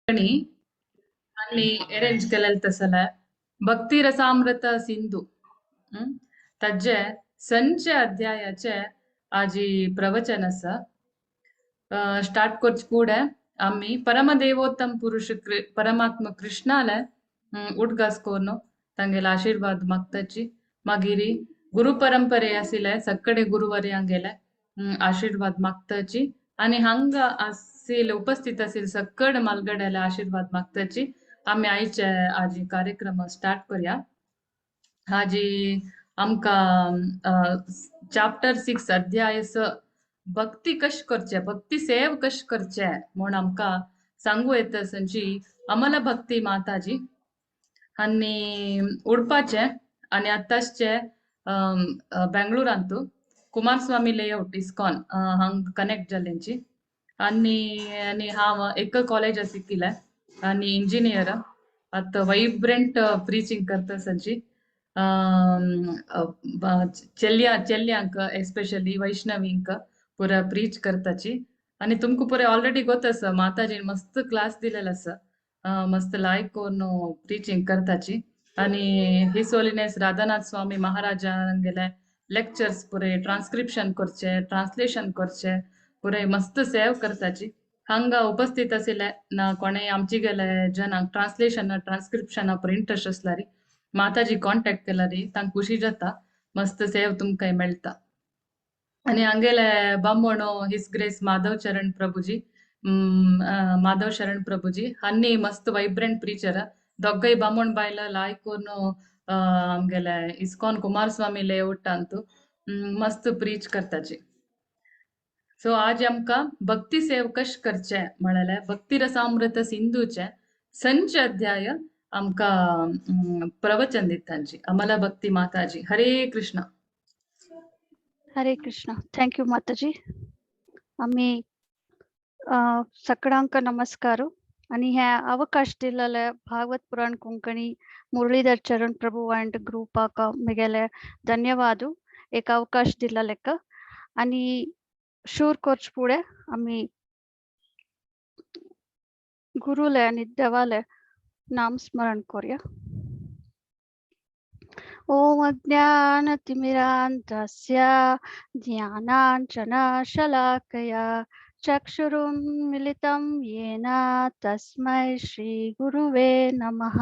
आनी अरेंज केलेले तसले भक्ती रसामृत सिंधू ताजे संचे अध्यायाचे आजी प्रवचन आसा. स्टार्ट करचे फुडें आमी परमदेवोत्तम पुरुष परमात्मा कृष्णाले उडगास करून तांगेले आशीर्वाद मागताची. मागीर गुरु परंपरे आशिल्ले सगळे गुरुवर्यांगेले आशीर्वाद मागताची आनी हांगा आशिल्ले उपस्थित आशिल्ले सगळे मालगड्याले आशीर्वाद मागताची. आमी आयचे आजी कार्यक्रम स्टार्ट करया. हाजी आमकां चॅप्टर 6 अध्याय 6 भक्ती कश करचे, भक्ती सेव कश करचे म्हूण आमकां सांगू येता संची अमल भक्ती माताजी आनी उडपाचे. आनी आतांचे बेंगळुरांतू कुमारस्वामी लेआउट इस्कॉन हांग कनेक्ट जाल्यांची. आनी आनी हांव एक कॉलेज शिकिल्लें आनी इंजिनियर आतां वायब्रंट प्रिचींग करता संची चेल्ल्या चेल्ल्यांक एस्पेशली वैष्णवींक पुरा प्रीच करताची. आनी तुमकां पुरे ऑलरेडी गोत आसा माताजीन मस्त क्लास दिलेलो आसा, मस्त लायक करून प्रिचींग करताची. आनी his holiness Radhanath स्वामी महाराजांगेले लेक्चर्स पुरे ट्रान्स्क्रिप्शन करचे, ट्रान्सलेशन करचे, पुरे मस्त सेव करताची. हांगा उपस्थित आशिल्ले ना कोणेय आमचे गेले जनांक ट्रान्सलेशन ट्रान्स्क्रिप्शन पुरे इंट्रस्ट आसल्यार माताजी कॉन्टॅक्ट केल्यार तांकां खुशी जाता, मस्त सेव तुमकां मेळटा. आनी हांगेले बामणो his grace Madhav Charan Prabhuji, Madhav Sharan Prabhuji हांणी मस्त वायब्रंट प्रिचर. दोग्गय बामण बायला लायक करून आमगेले इस्कॉन कुमारस्वामी लेआउटांतू मस्त प्रीच करताची. सो आज आमकां भक्ती सेव कश करचे म्हळ्यार भक्ती रसामृत सिंधूचे संच अध्याय आमकां प्रवचन दितांची अमला भक्ती माताजी. हरे कृष्णा. हरे कृष्णा. Thank you माताजी. आमी सगळ्यांक नमस्कार. आनी हे अवकाश दिलेले भागवत पुराण कोंकणी मुरलीधर चरण प्रभु अंड ग्रुपाक मिगेले धन्यवाद एक अवकाश दिलेलेक. आनी शूर करचे फुडें आमी गुरुले आनी देवाले नाम स्मरण करूया. ओम अज्ञानतिमिरान्धस्य ज्ञानाञ्जनशलाकया चक्षुरुन्मीलितं येन तस्मै श्रीगुरुवे नमः.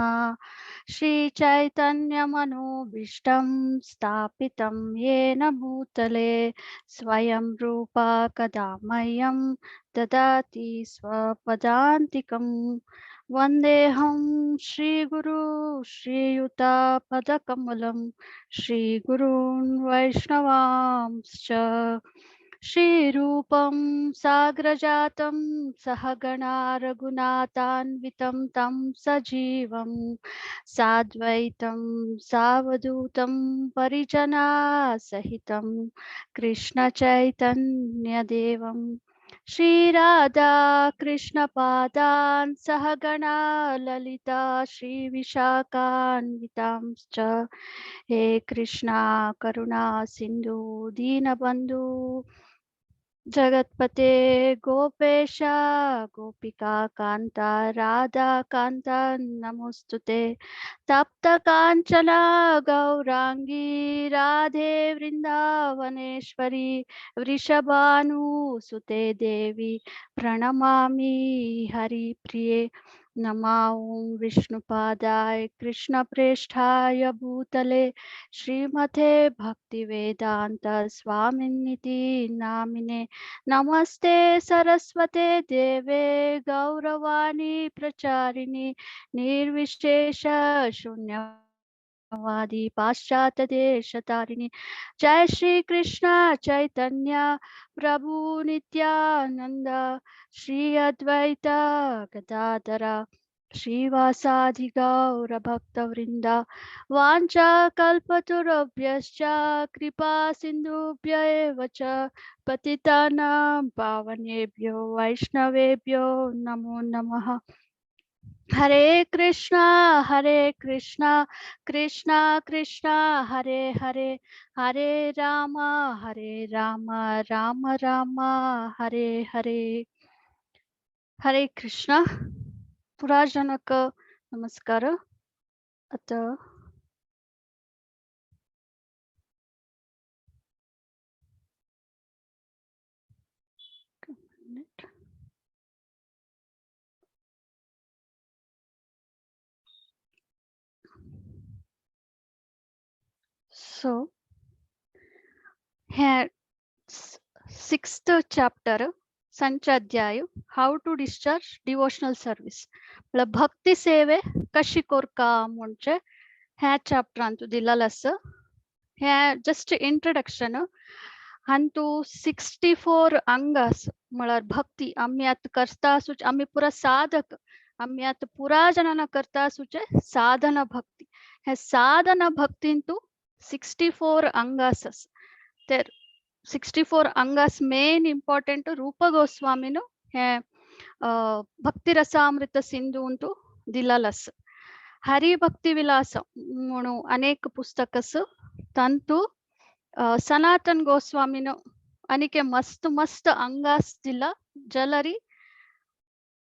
श्रीचैतन्यमनोभीष्टं स्थापितं येन भूतले स्वयं रूपा कदा मह्यं ददाति स्वपदान्तिकं. वन्देऽहं श्रीगुरु श्रीयुतपदकमलं श्रीगुरून् वैष्णवांश्च. श्रीरूपं साग्रजातं सहगणा रघुनाथान्वितं तं सजीवं साद्वैतं सावधूतं परिजनासहितं कृष्णचैतन्यदेवं. श्रीराधा कृष्णपादान् सहगणा ललिता श्रीविशाखान्वितांश्च. हे कृष्णा करुणा सिंधु दीनबंधु जगत्पते गोपेश गोपिका कांता राधा कांता नमोस्तुते. तप्त कांचना गौरांगी राधे वृंदावनेश्वरी वृषभानुसुते देवी प्रणमामि हरिप्रिये. नमः ॐ विष्णुपादाय कृष्णप्रेष्ठाय भूतले श्रीमते भक्तिवेदान्त स्वामिनिति नामिने. नमस्ते सरस्वते देवे गौरवाणी प्रचारिणि निर्विशेष शून्यवादी पाश्चात्य देशतारिणि. जय श्री कृष्ण चैतन्य प्रभु नित्यानंद श्री अद्वैत गदाधर श्रीवासादि गौर भक्तवृंद. वाञ्छा कल्पतरुभ्यश्च कृपा सिन्धुभ्य एव च पतितानां पावनेभ्यो वैष्णवेभ्यो नमो नमः. हरे कृष्णा कृष्णा कृष्णा हरे हरे, हरे राम राम राम हरे हरे. हरे कृष्णा. पुरा जनक नमस्कार. आतां सो हे सिक्स्थ चॅप्टर संचाध्याय how to discharge devotional service म्हळ्यार भक्ती सेवे कशी कोरका म्हणजे ह्या चॅप्टरांतू दिलेलो आसा. हे जस्ट इंट्रोडक्शन. हांतू 64 अंग आसा. म्हळ्यार भक्ती आमी आतां करता आसूचे, आमी पुरा साधक, आमी आतां पुरा जणांना करता आसूचे साधना भक्ती. हे साधना भक्तींतू 64 अंगास आसा. ते 64 अंगास मेन इम्पॉर्टंट रूप गोस्वामीनु हे भक्ती रसामृत सिंधूंतू दिलेलो आसा. हरि भक्ती विलास म्हणून अनेक पुस्तक आसा. तांतू सनातन गोस्वामीनु आनीक मस्त मस्त अंगास दिला जलरी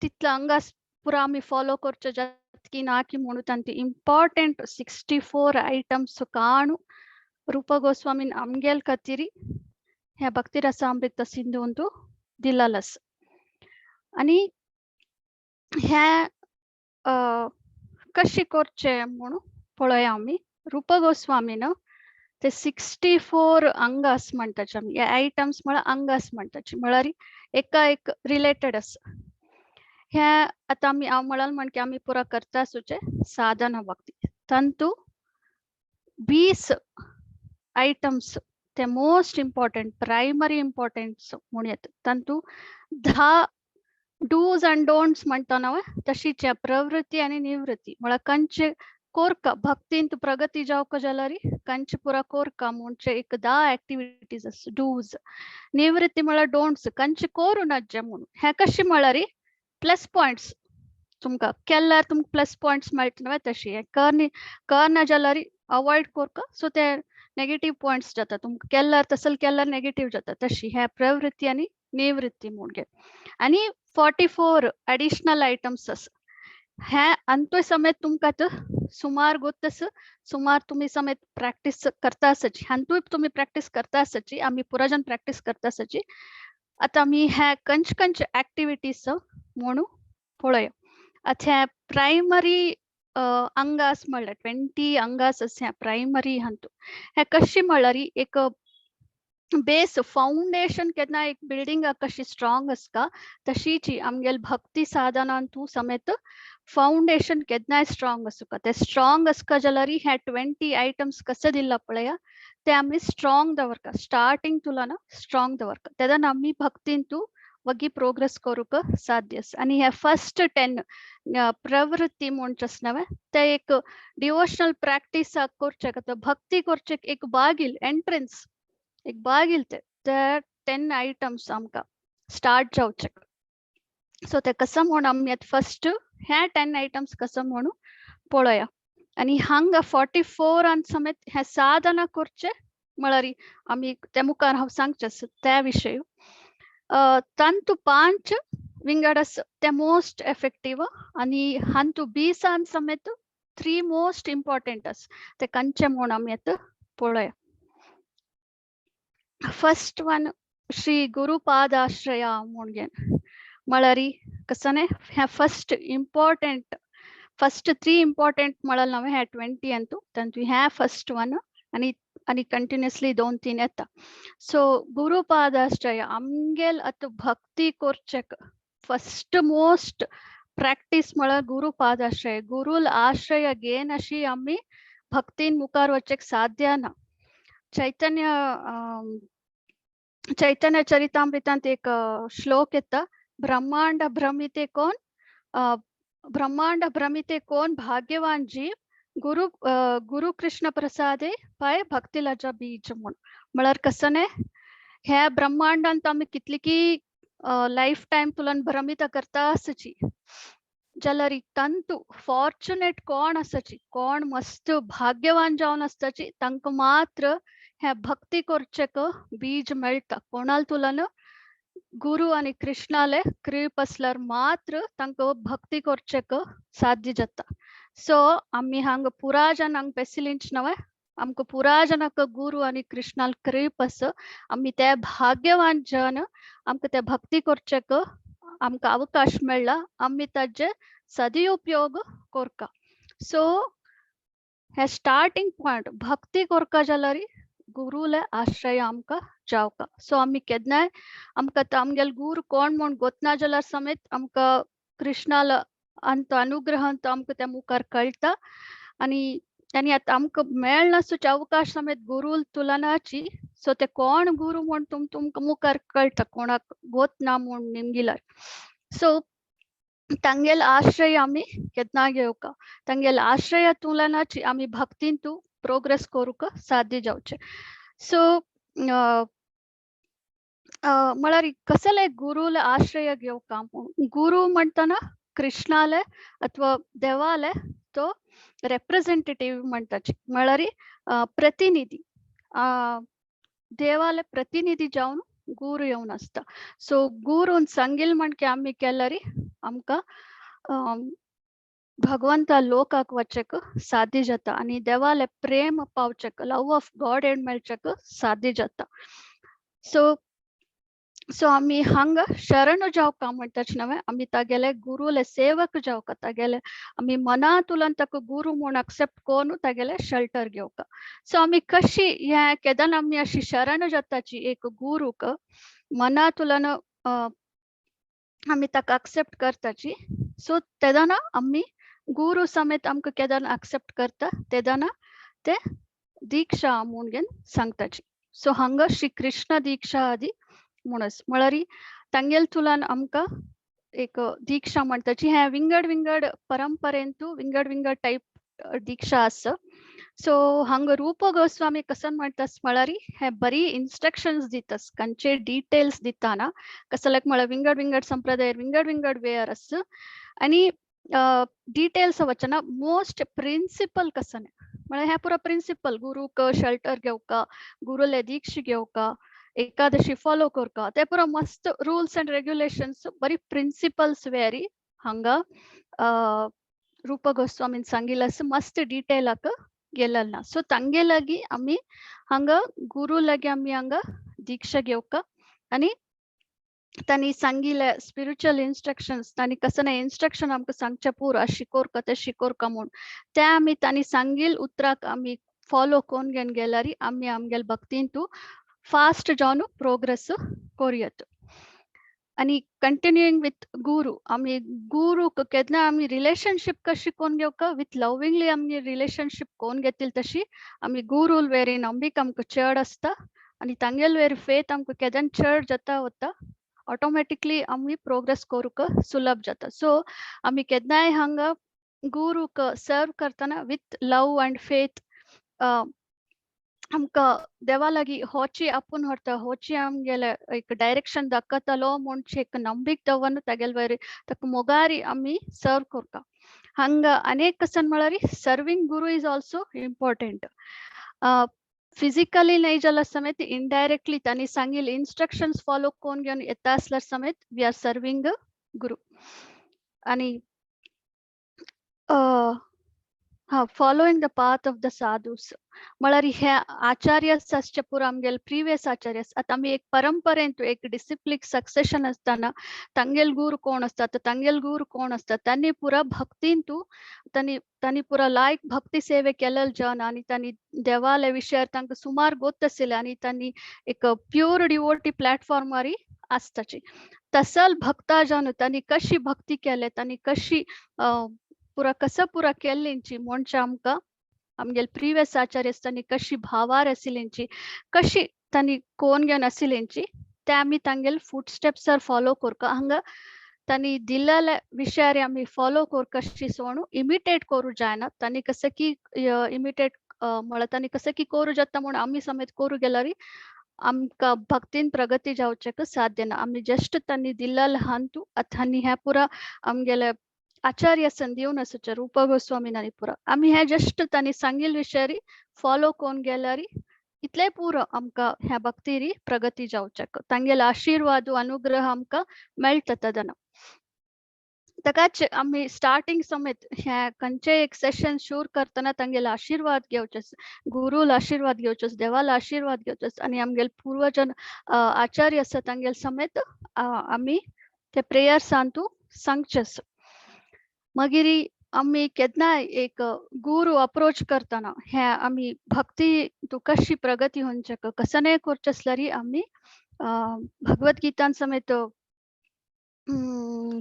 तितले अंगास पुरा आमी फॉलो करचे जातकी ना की म्हणून तांचे इम्पॉर्टंट 64 आयटम्स काणू रूप गोस्वामीन आमगेल खातीर ह्या भक्ती रसामृत सिंधूंतू दिलेलो आसा. आनी हे कशी करचे म्हणून पळोवया आमी. रूप गोस्वामीन ते 64 अंगास म्हणटाचे आमी, हे आयटम्स म्हळ्यार अंगास म्हणटाचे, म्हळ्यार एका एक रिलेटेड आसा. हे आतां आमी हांव म्हळाल म्हण की आमी पुरा करता आसूचे साधना भक्ती तांतू 20 आयटम्स ते मोस्ट इम्पॉर्टंट प्रायमरी इम्पॉर्टंट म्हणू येता. तांतू 10 डूज अँड डोंट्स म्हणटा न्हय तशीच प्रवृत्ती आनी निवृत्ती म्हळ्यार कंचे कोरका भक्तींत प्रगती जावका जाल्यार कंचे पुरा कोरका म्हणजे एक 10 ऍक्टिव्हिटीज आसा डूज. निवृत्ती म्हळ्यार डोंट्स कंचे कोरू नाज्जे म्हणून. हे कशें म्हळ्यार प्लस पॉयंट्स तुमकां केल्यार तुमकां प्लस पॉयंट्स मेळटा न्हय तशी करना जाल्यार अवॉयड कोरका सो ते नेगेटीव पॉयंट्स जाता तुमकां केल्यार तसल केल्यार नेगेटीव जाता तशी हे प्रवृत्ती आनी निवृत्ती म्हणजे. आनी 44 एडिशनल आयटम्स आसा. हे अंतोय समेत तुमकां आतां सुमार गोत आसा, सुमार तुमी समेत प्रॅक्टीस करता आसाची, हांतूय तुमी प्रॅक्टीस करता आसाची, आमी पुरा जण प्रॅक्टीस करता आसाची. आतां आमी हे कंच कंच ऍक्टिविटीज म्हणून पळोवया. आतां हे प्रायमरी अंगास म्हणल्यार 20 अंगास आसा प्रायमरी हांतू. हे कशी म्हणल्यार एक बेस फाउंडेशन केन्ना एक बिल्डिंग कशी स्ट्रॉंग आसता तशीच आमगेल भक्ती साधनांतू समेत फाउंडेशन केन्नाय स्ट्रॉंग आसूका. ते स्ट्रॉंग आसका जाल्यार हे 20 आयटम्स कशे दिला पळया ते आमी स्ट्रॉंग दवरका, स्टार्टिंग तुलना स्ट्रॉंग दवरका, तेन्ना आमी भक्तींतू वगी प्रोग्रेस करूंक साध्य आसा. आनी हे फर्स्ट 10 प्रवृत्ती म्हणचे आसा न्हय ते एक डिवोशनल प्रॅक्टीस करचे भक्ती करचे एक बागील एंट्रन्स एक बागील ते 10 आयटम्स आमकां स्टार्ट जावचे. सो ते कसं म्हूण आमी आतां फर्स्ट हे 10 आयटम्स कसं म्हणून पळोवया. आनी हांगा 44 समेत हे साधना करचे म्हळ्यार आमी ते मुखार हांव सांगचें आसा त्या विशय. तांतू 5 विंगड आसा ते मोस्ट एफेक्टीव आनी हांतू 20 समेत 3 मोस्ट इम्पॉर्टंट आसा ते कंचे म्हूण आमी आतां पळोवया. फर्स्ट वन श्री गुरुपादाश्रया म्हणगे म्हळ्यार कसं हे फर्स्ट इम्पॉर्टंट फर्स्ट 3 इम्पॉर्टंट म्हळ्यार हांवें हे 20 अंतू तांतू हे फर्स्ट वन आनी आनी कंटिन्युअसली 2-3 येता. सो गुरुपादाश्रय आमगेल आतां भक्ती करचेक फर्स्ट मोस्ट प्रॅक्टीस म्हळ्यार गुरुपादाश्रय. गुरुल आश्रय घेन अशी आमी भक्तीन मुखार वचेक साध्य ना. चैतन्य चैतन्य चरितामृतांत एक श्लोक येता, ब्रह्मांड भ्रमिते कोण ब्रह्मांड भ्रमिते कोण भाग्यवान जीव गुरु गुरु कृष्ण प्रसादे पाय भक्ती लजा बीज म्हूण. म्हळ्यार कसं न्ही ह्या ब्रह्मांडांत आमी कितली की लायफ टायम तुलन भ्रमित करता आसची जाल्यार तांतू फॉर्च्युनेट कोण आसाची कोण मस्त भाग्यवान जावन आसताची तांकां मात्र ह्या भक्ती करचेक बीज मेळटा. कोणाल तुलन गुरु आनी कृष्णाले कृप आसल्यार मात्र तांकां भक्ती करचेक साध्य जाता. सो आमी हांगा पुरा जन बेसिलिंच नव्हे, आमकां पुरा जनाक गुरु आनी कृष्णाल कृप आसा. आमी ते भाग्यवान जन, आमकां ते भक्ती करचेक आमकां अवकाश मेळ्ळा, आमी ताजे सदुपयोग करका. सो हे स्टार्टिंग पॉयंट भक्ती करका जाल्यार गुरुले आश्रय आमकां जावका. सो आमी केन्नाय आमकां आमगेले गुरु कोण म्हूण गोतना जाल्यार समेत आमकां कृष्णाल अंत अनुग्रह आमकां त्या मुखार कळटा. आनी आनी आतां आमकां मेळनासुचे अवकाश समेत गुरुल तुलनाची. सो ते कोण गुरु म्हूण तुमकां मुखार कळटा, कोणाक गोत ना म्हूण निमगिल्यार. सो तांगेल आश्रय आमी केन्ना घेवका, तांगेल आश्रय तुलनाची आमी भक्तीन तूं प्रोग्रेस करूंक साध्य जावचें. सो म्हळ्यार कसले गुरुले आश्रय घेवका? गुरु म्हणटना कृष्णाले अथवा देवाले तो रेप्रेझेंटेटिव्ह म्हणटाची, म्हळ्यार प्रतिनिधी, देवाले प्रतिनिधी जावन गुरु येवन आसता. सो गुरून सांगील म्हणके आमी केल्यार आमकां भगवंता लोकाक वचक साध्य जाता आनी देवाले प्रेम पावचेक, लव ऑफ गॉड एड मेळचेक साध्य जाता. सो सो आमी हांगा शरण जावका म्हणटाच नव्हे, आमी तागेले गुरुले सेवक जावका, तागेले आमी मनांतुल्यान ताका गुरु म्हूण एक्सेप्ट करून तागेले शेल्टर घेवका. सो आमी कशी हें केदना आमी अशी शरण जाताची एक गुरूक मनांतुल्यान आमी ताका एक्सेप्ट करताची. सो तेदना आमी गुरु समेत आमकां केदना एक्सेप्ट करता तेदना ते दीक्षा म्हूण घेवन सांगताची. सो हांगा श्री कृष्ण दीक्षा आदी म्हणस म्हळ्यार तांगेल तुलान आमकां एक दीक्षा म्हणटाची. हें विंगड विंगड परंपरेंतू विंगड विंगड टायप दीक्षा आसा. सो हांगा रूप गोस्वामी कसन म्हणटास म्हळ्यार हे बरी इन्स्ट्रक्शन्स दितास, खंयचे डिटेल्स दिताना कसल्याक म्हळ्यार विंगड विंगड संप्रदाय विंगड विंगड वेयर आसा आनी डिटेल्स वचना, मोस्ट प्रिन्सिपल कसने म्हळ्यार हें पुरो प्रिन्सिपल गुरूक शेल्टर घेवका, गुरुले दीक्षा घेवका, एकादशी फॉलो करका, ते पुरो मस्त रूल्स एंड रेग्युलेशन्स बरी प्रिन्सिपल्स वेरी हांगा रूप गोस्वामीन सांगिल्लें आसा, मस्त डिटेलाक गेलेल ना. सो तांगे लागीं आमी हांगा गुरू लागीं आमी हांगा दीक्षा घेवका आनी तांणी सांगिल्ले स्पिरिच्युअल इन्स्ट्रक्शन्स, तांणी कसले इन्स्ट्रक्शन आमकां सांगचें पुरो अशी करका तशी करका म्हूण ते आमी तांणी सांगिल्ले उतराक आमी फॉलो करून घेवन गेल्यार आमी आमगेले भक्तींतू फास्ट जावन प्रोग्रेस करूं. आनी कंटिन्यूइंग विथ गुरू, आमी गुरूक केन्ना आमी रिलेशनशीप कशी करून घेवका, विथ लविंगली आमी रिलेशनशीप करून घेतील तशी आमी गुरूल वेरी नंबिक आमकां चड आसता आनी तांगेल वेरी फेथ आमकां केन्ना चड जाता वता, ऑटोमॅटिकली आमी प्रोग्रेस करूंक सुलभ जाता. सो आमी केन्नाय हांगा गुरूक सर्व करतना विथ लव अँड फेथ आमकां देवा लागीं होची आपूण व्हरता, होची आमगेले एक डायरेक्शन दाखयतलो म्हूण एक नंबिक दवरून तागेले वयर ताका मोगारी आमी सर्व करता. हांगा अनेक कसन म्हळ्यार serving guru is also important. Physically न्हय जाल्यार समेत इनडायरेक्टली तांणी सांगिल्ले इन्स्ट्रक्शन्स फॉलो करून घेवन येता आसल्यार समेत we are serving गुरू. आनी हा following the path of the sadhus म्हळ्यार हे आचार्यस आसचे पुरो आमगेले प्रिवियस आचार्यस. आतां आमी एक परंपरेंत एक डिसिप्लीन सक्सेशन आसतना तांगेल गुरू कोण आसता, तर तांगेल गुरू कोण आसता, तांणी पुरा भक्तींतू तांणी तांणी पुरा लायक भक्ती सेवे केलेले जन आनी तांणी देवाले विशयार तांकां सुमार गोत आशिल्ले आनी तांणी एक प्युअर डिवोटी प्लॅटफॉर्मार आसताची. तसल भक्ता जन तांणी कशी भक्ती केले, तांणी कशी पुरा कसं पुरा केल्लेंची म्हणचे आमकां आमगेले प्रिवियस आचार्य तांणी कशी भावार आशिल्लेंची, कशी तांणी कोण घेवन आशिल्लेंची, ते आमी तांगेले फूट स्टेप्सार फॉलो करका. हांगा तांणी दिल्लेल्या विशयार आमी फॉलो करका कशी सोणू इमिटेट करूं जायना. तांणी कसं की इमिटेट म्हळ्यार तांणी कसं की करूं जाता म्हूण आमी समेत करूं गेल्यार आमकां भक्तीन प्रगती जावचें साध्य ना. आमी जस्ट तांणी दिल्लेल्या हांतू आतां आनी हें पुरा आमगेले आचार्य दिवन आसूचे रूप गोस्वामी आनी पुरा आमी हें जस्ट तांणी सांगिल्ले विशयारी फॉलो करून गेल्यार इतलें पुरो आमकां ह्या भक्तीरी प्रगती जावच्याक तांगेलो आशिर्वाद अनुग्रह आमकां मेळटा तेन्ना. ताकाच आमी स्टार्टिंग समेत ह्या खंयचेय एक सेशन सुरू करतना तांगेलो आशिर्वाद घेवचें, गुरूल आशिर्वाद घेवचो, देवालो आशिर्वाद घेवचो आनी आमगेले पूर्वजन आचार्य आसा तांगेले समेत आमी ते प्रेयर्सांतू सांगचें. मागीर आमी केन्नाय एक गुरू अप्रोच करतना ह्या आमी भक्ती तूं कशी प्रगती होवचें कसनेय करचें आसल्यार आमी भगवद गीतान समेत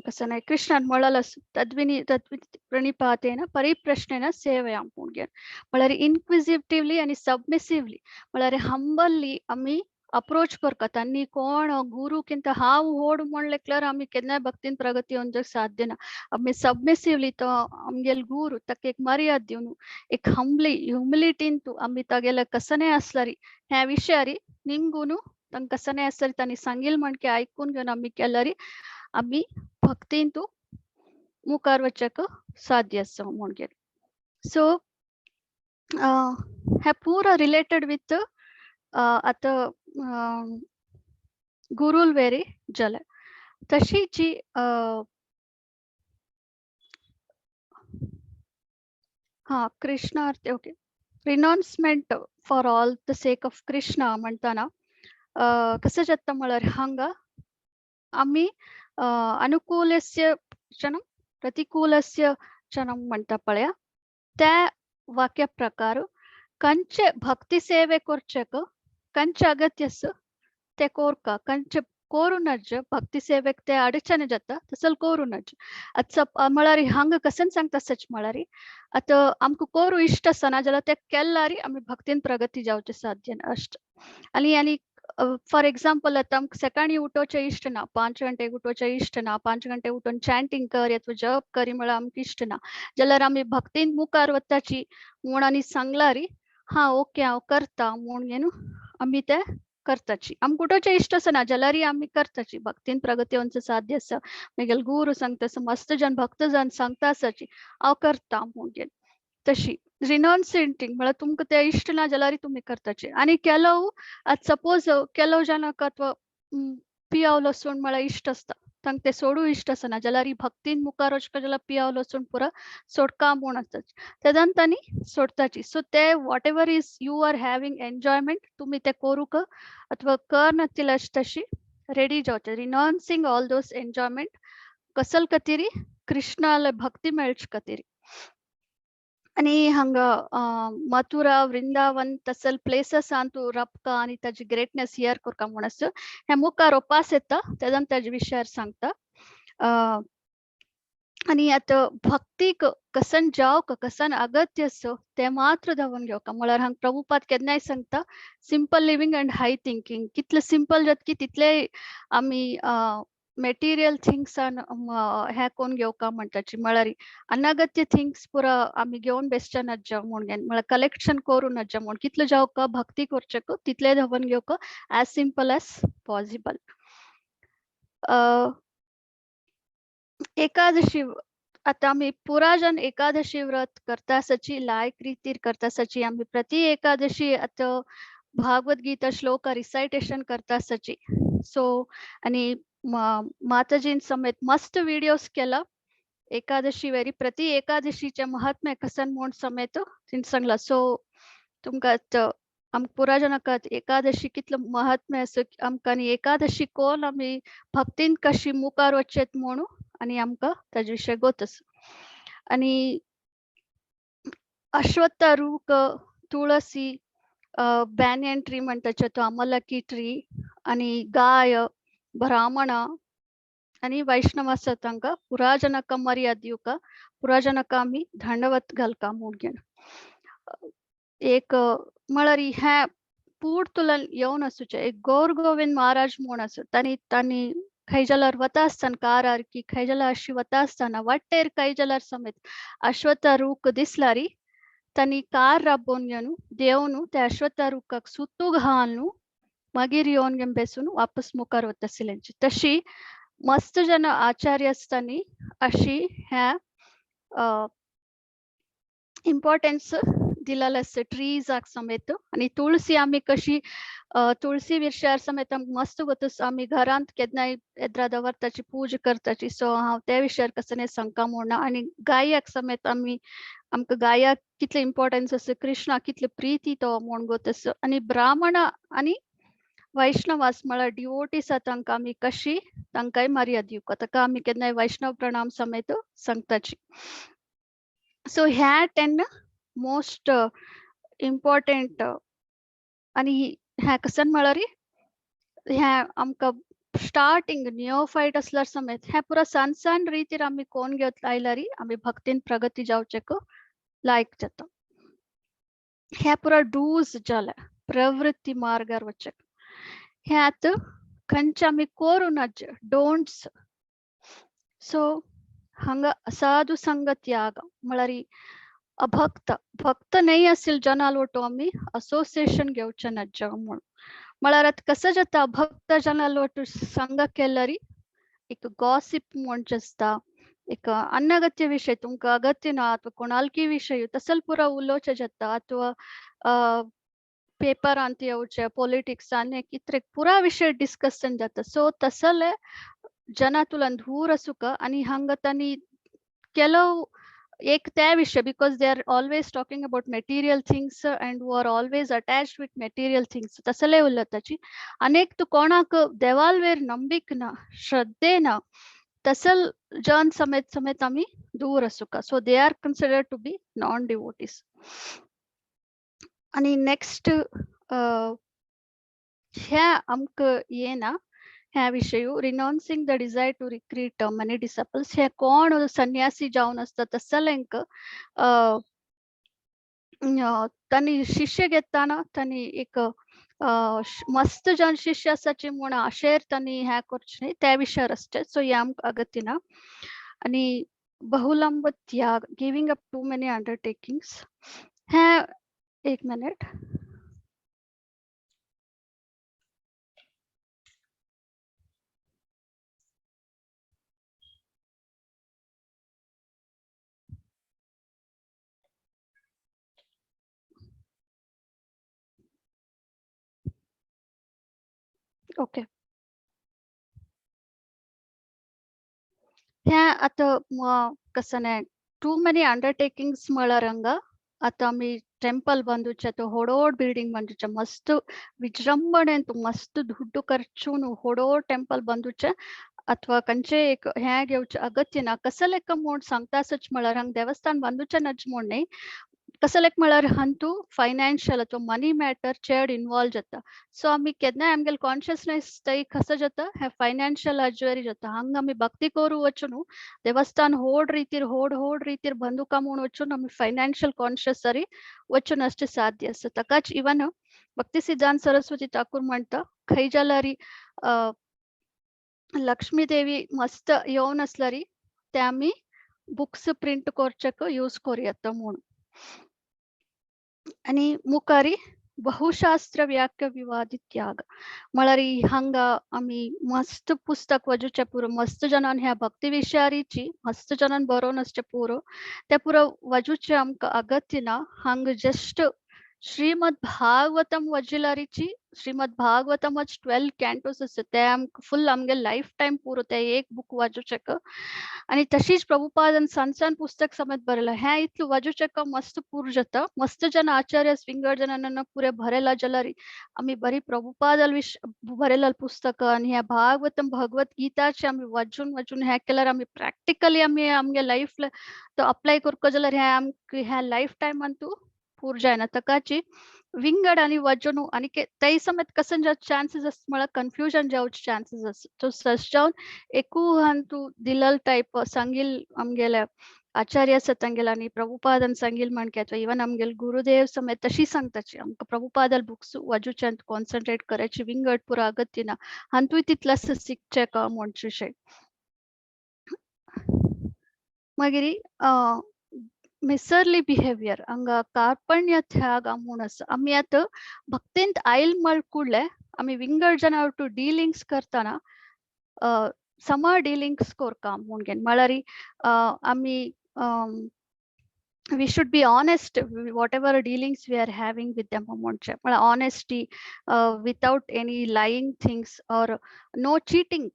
कसं नाही कृष्णान म्हळाल तद्विनी तद्वि प्रणिपातेन परिप्रश्नेन सेवया म्हणून म्हळ्यार इन्क्विजिटिवली आनी सबमिसिवली म्हळ्यार हंबली आमी अप्रोच करता. आनी कोण गुरुकिंत हांव व्हड म्हणलेकल्यार आमी केन्नाय भक्तीन प्रगती होवंक साध्य ना. आमी सबमिसिवली तो आमगेल गुरू ताका एक मर्याद दिवन एक हंबली ह्युमिलिटीन तूं आमी तागेले कसनेय आसल्यार ह्या विशयारी निमगून तांकां कसनेय आसल्यार तांणी सांगिल म्हणके आयकून घेवन आमी केल्यार आमी भक्तीन तूं मुखार वचक साध्य आसा म्हणून. सो हे पुरो रिलेटेड विथ आतां गुरूल वेरी जालें. तशी जी हां कृष्णार्थ okay renouncement for all the sake of Krishna म्हणटाना कशें जाता म्हळ्यार हांगा आमी अनुकूलस्य क्षणं प्रतिकूलस्य क्षणं म्हणटा पळया त्या वाक्य प्रकार कंचे भक्ती सेवे करचेक कंचे अगत्य आसा ते कोरका कंचे कोरू नज भक्ती सेवेक ते अडचण जाता तसल कोरू नज. आतां म्हळ्यार हांगा कशें सांगता सच म्हळ्यार आतां आमकां कोरू इश्ट आसना जाल्यार ते केल्यार आमी भक्तीन प्रगती जावचें साध्य अश्ट. आनी आनी फॉर एग्जाम्पल आतां आमकां सकाळीं उठोवचें इश्ट ना, 5 गंटेक उठोवचें इश्ट ना, 5 गंटे उठून चॅन्टिंग कर अथवा जप करी म्हळ्यार आमकां इश्ट ना जाल्यार आमी भक्तीन मुखार वताची म्हूण आनी सांगल्यार हां ओके हांव करता म्हूण न्हू आमी ते करताची. आमकां उठोवचें इश्ट आसना जाल्यारय आमी करताची भक्तीन प्रगती वचूंक साध्य आसा. मागीर गुरू सांगता आसा मस्त जन भक्त जन सांगता आसाची हांव करता म्हूण. तशी रिनाउन्सिंग म्हळ्यार तुमकां ते इश्ट ना जाल्यार तुमी करताचे. आनी केलोव आतां सपोज केलोव जाणांक अथवा पियाव लसूण म्हळ्यार इश्ट आसता तांकां ते सोडू इश्ट आसना जाल्यार भक्तीन मुखार वचपा जाल्यार पियाव लसूण पुरो सोडका म्हूण आसता तेन्ना तांणी सोडताची. सो ते whatever is you are having enjoyment तुमी ते करूंक अथवा कर नातिल्ले तशी रेडी जावचे रिनाउन्सिंग ऑल those enjoyment कसल खातीर कृष्णाले भक्ती मेळचे खातीर. आनी हांगा मथुरा वृंदावन तसल प्लेसस अंतू रपका आनी ताजी ग्रेटनेस here करका म्हूण आसा हे मुखार उपास येता तेन्ना ताजे विशयार सांगता. आनी आतां भक्तीक कसन जावक कसन अगत्य आसा तें मात्र धांवन घेवका म्हळ्यार हांगा प्रभुपाद केन्नाय सांगता simple living and high thinking. कितलें सिंपल जातकी तितले आमी मेटिरियल थिंग्सान हें कोन्न घेवका म्हणटाची म्हळ्यार अनागत्य थिंग्स पुरो आमी घेवन बेसचे नज्जा म्हूण म्हळ्यार कलेक्शन करूं नज्जा म्हूण कितलें जावका भक्ती करचेक तितलें धांवन घेवका एज सिंपल एज पॉसिबल. एकादशी आतां आमी पुराजन एकादशी व्रत करता आसाची लायक रितीर करता आसाची आमी प्रति एकादशी आतां भागवत गीता श्लोक रिसायटेशन करता आसाची. सो आनी माताजीन समेत मस्त विडियोज केला एकादशी वेरी प्रति एकादशीचे महात्म्य कसन म्हूण समेत तिणें सांगला. सो तुमकां आमकां पुराजनाक एकादशी कितलो महात्म्य आसा आमकां आनी एकादशी कोण आमी भक्तीन कशी मुखार वचचें म्हणून आनी आमकां ताजे विशय गोत आसा. आनी अश्वत्थ रूख तुळसी बॅनियन ट्री म्हणटाचे तो अमलकी ट्री आनी गाय ब्राह्मण आनी वैष्णव आसा तांकां पुराजनक मर्याद दिवका पुराजनक आमी दंडवत घालका म्हूण. एक म्हळ्यार हें पूर तुलन येवन आसूचें एक गौर गोविंद महाराज म्हूण आसा तांणी तांणी खंय जाल्यार वता आसतना कारार की खंय जाल्यार अशी वता आसतना वाटेर खंय जाल्यार समेत अश्वत्थ रूख दिसल्यार तांणी कार राबोवन घेवन देवन त्या अश्वत्थ रुखाक सुतू घालून मागीर येवन घेवन बेसून वापस मुखार वता आशिल्ल्यांची. तशी मस्त जन आचार्य आसतानी अशी ह्या इम्पॉर्टन्स दिलेलें आसा ट्रीजाक समेत. आनी तुळसी आमी कशी तुळसी विरशार समेत आमकां मस्त गोत आमी घरांत केन्नाय एद्रा दवरताची पूजा करताची. सो हांव त्या विशयार कसं सांगका म्हणना. आनी गायाक समेत आमी आमकां गायाक कितले इम्पॉर्टन्स आसा, कृष्णा कितले प्रीती तो म्हूण गोत आसा. आनी ब्राह्मण आनी वैष्णवास म्हळ्यार डिवोटीस तांकां आमी कशी तांकांय मर्याद दिवका, ताका आमी केन्नाय वैष्णव प्रणाम समेत सांगताची. सो ह्या 10 मोस्ट इम्पॉर्टंट. आनी ह्या कसन म्हळ्यार ह्या आमकां स्टार्टिंग नियोफायट असल्यार समेत ह्या पुरा सान सान रितीर आमी कोण घेत आयल्यारी आमी भक्तीन प्रगती जावचेक लायक जाता. ह्या पुरा डूज जाल्या प्रवृत्ती मार्गार वचक. हे आतां खंयचे आमी करूं नाचे डोंट्स. सो हांगा असाधू संग त्याग म्हळ्यार अभक्त भक्त न्हय असेल जनाल वटो आमी असोसिएशन घेवचें नाचे म्हूण. म्हळ्यार आतां कसं जाता भक्त जनाल वटू संग केल्यारी एक गॉसिप म्हणचें आसता, एक अनगत्य विशय तुमकां अगत्य ना अथवा कोणालकी विशय तसल पुरा उलोवचें जाता अथवा पेपरांत येवचे पॉलिटिक्स आनी कितरे पुरा विशय डिस्कशन जाता. सो तसले जना तुला दूर आसूका. आनी हांगा तांणी ಕೆಲವು एक त्या विशय because they are always talking about material things and who are always attached with material things तसले उलयताची. अनेक तूं कोणाक देवालवेर ನಂಬಿಕೆ ना, श्रद्धे ना, तसल जन समेत समेत आमी दूर आसूका. So they are considered to be non devotees. आनी नेक्स्ट ह्या आमकां येना ह्या विशय renouncing the desire to recruit many disciples. हे कोण संन्यासी जावन आसता तसल्यांक तांणी शिष्य घेताना तांणी एक मस्त जन शिष्य आसाची म्हूण आशेर तांणी हें करचें न्ही त्या विशयार आसचें. सो हें आमकां अगत्य ना. आनी बहुलंब त्याग giving up too many undertakings. हें एक मिनिट. ओके, ह्या आतां कसं न्हय टू मेनी अंडरटेकिंग्स म्हळ्यार हांगा आतां आमी टेंपल बांदूचे तो होडोड बिल्डिंग बांदूचे मस्त विजृंभणेन मस्त दुड्ಡು खर्चून होडोड टेंपल बांदूचे अथवा खंयचे एक हें घेवचें अगत्य ना. कसं लेख म्हूण सांगता आसच म्हळ्यार हांगा देवस्थान बांदूचें नाच म्हूण न्हय, कसं लेख म्हळ्यार हातूं फायनान्शियल अथवा मनी मॅटर चड इनवॉल्व जाता. सो आमी केन्नाय आमगेले कॉन्शियसनेस थंय कसो जाता हें फायनान्शियल हाजेर जाता. हांगा आमी भक्ती करूं वचून देवस्थान होड रितीर होड होड रितीर बंदुका म्हूण वचून आमी फायनान्शियल कॉन्शियस जरी वचून आसचें साध्य आसा. ताकाच इवन भक्ती सिद्धांत सरस्वती ठाकूर म्हणटा खंय जाल्यार लक्ष्मी देवी मस्त येवन आसल्यार ते आमी बुक्स प्रिंट करचेक यूज करूं येता म्हूण. आनी मुखारी बहुशास्त्र व्याख्या विवादी त्याग म्हळ्यार हांगा आमी मस्त पुस्तक वाजूचें पुरो मस्त जणान ह्या भक्ती विशयारीची मस्त जणान बरोवन आसचें पुरो तें पुरो वाजूचें आमकां अगत्य ना. हांगा जस्ट श्रीमद भागवतम वजिलारीची श्रीमद भागवतमच 12 कॅन्टोस आसा ते आमकां फुल आमगे लायफ टायम पुरो ते एक बूक वाजूचेक. आनी तशीच प्रभुपादान सान सान पुस्तक समेत बरयलां. हें इतलें वाजूचेक मस्त पूर जाता. मस्त जन आचार्य विंगड जणांना पुरे बरयला जाल्यार आमी बरी प्रभुपादाल विश बरयलें पुस्तक आनी ह्या भागवतम भगवत गीताचे आमी वाचून वाचून हें केल्यार आमी प्रॅक्टिकली आमी आमगे लायफ तो अप्लाय करपा जाल्यार हें आमकां ह्या लायफ टायमान तूं पूर जायना. ताकाची विंगड आनी वाचून आनी तै समेत कसन चान्सीस आसता म्हळ्यार कन्फ्युजन जावचे चान्सीस आसता. सो सश जावन एकू हान तूं दिलल टायप सांगील आमगेल्या आचार्य आसा तांगेले आनी प्रभुपादान सांगील म्हणके अथवा इवन आमगेले गुरुदेव समेत तशी सांगताची आमकां प्रभुपादाल बुक्स वाजूच्यान कॉन्सन्ट्रेट करायची विंगड पुरो अगत्य ना. हातूंय तितलेंच शिकचें का म्हणचें अशें. मागीर मिसर्ली बिहेवियर हांगा कार्पण्य त्याग म्हूण आसा. आमी आतां भक्तींत आयल म्हळ कुडले आमी विंगड जना टू डिलिंग्स करतना समा डिलिंग्स कोरका म्हूण घेन म्हळ्यार आमी We should be honest whatever dealings we are having with them म्हणचे म्हळ्यार honesty, without any lying things or no cheating.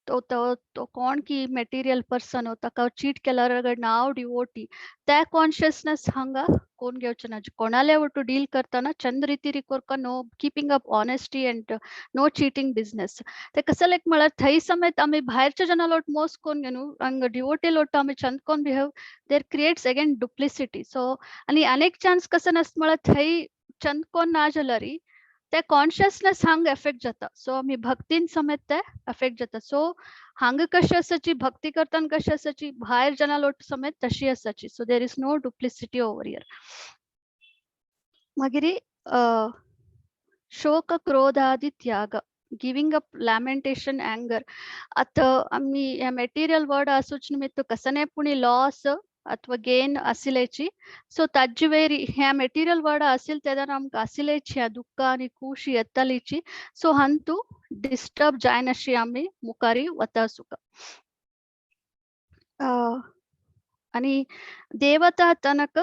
तो तो तो कोण की मेटिरियल पर्सन ताका चीट केल्यार नांव डिवोटी त्या कॉन्शियसनेस हांगा कोण घेवचें ना. कोणाले ಒಟ್ಟು डील करतना चंद रितीरी कोरका, no keeping up honesty and no cheating business. ते कसं लायक म्हळ्यार थंय समेत आमी भायरच्या जनां लोट मोस कोन घेवन हांगा डिवोटी लोट आमी चंद कोन behave, there creates again duplicity. So आनी अनेक चान्स कसं नासता म्हळ्यार थंय चंद कोन ना जाल्यार ते कॉन्शियसनेस हांग एफेक्ट जाता. सो आमी भक्तीन समेत ते एफेक्ट जाता. सो हांगा कशी आसाची भक्ती करतना कशी आसाची भायर जना लोट समेत तशी आसाची. So there is no duplicity over here. मागीर शोक क्रोधादि त्याग, गिविंग अप लॅमेंटेशन, अँगर. आतां आमी ह्या मेटिरियल वर्ड आसूच निमित्त कसने पुणी लॉस अथवा गेन आसिलेची. सो ताजे वयर ह्या मेटिरियल वर्ड आसिल तेन्ना आमकां आसिलेची ह्या दुख्ख आनी खुशी येतालीची. सो हांतू डिस्टर्ब जायनाशी आमी मुखारी वता सुका. आनी देवता तनक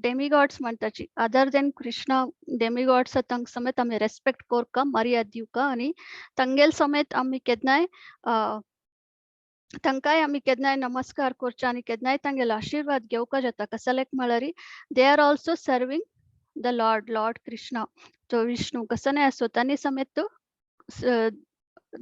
डेमिगॉड्स म्हणटाची, अदर देन कृष्णा डेमिगॉड्स तांकां समेत आमी रेस्पेक्ट कोरका, मर्याद दिवका आनी तांगेल समेत आमी केन्नाय तांकांय आमी केन्नाय नमस्कार करचे आनी केन्नाय तांगेलो आशिर्वाद घेवका जाता. कसलेक म्हळ्यार they are also serving the Lord, Lord Krishna तो विष्णू कसं आसो तांणी समेत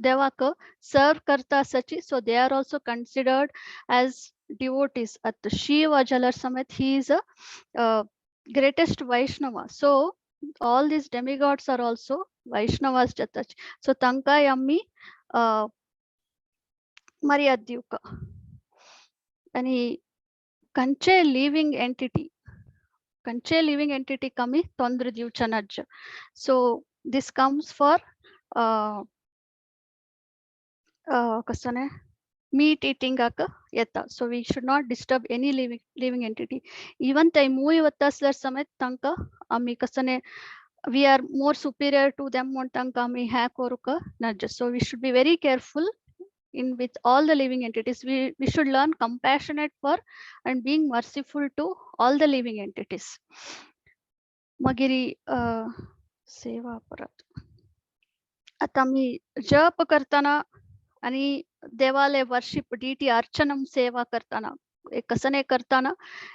देवाक सर्व करता आसाची. So they are also considered as devotees. आतां शिव जाल्यार समेत he is a greatest Vaishnava. So all these demigods are also Vaishnavas जाताची. सो तांकांय आमी मर्याद दिवका. आनी खंयचे लिवींग एंटिटी, खंयचे लिवींग एंटिटीक आमी ತೊಂದ್ರೆ दिवचे नाज्य. सो this comes for कसं मीट इटिंगाक येता. So we should not disturb any living entity. Even थंय मूय वता आसल्यार समेत तांकां आमी कसने we are more superior to them म्हूण तांकां आमी हें करूंक नाज्य. So we should be very careful in with all the living entities. We should learn compassionate for and being merciful to all the living entities. मागीर सेवा परत आता आमी जप करतना आनी देवाले वर्शिप डिटी अर्चनम सेवा करतना एक कसने करतना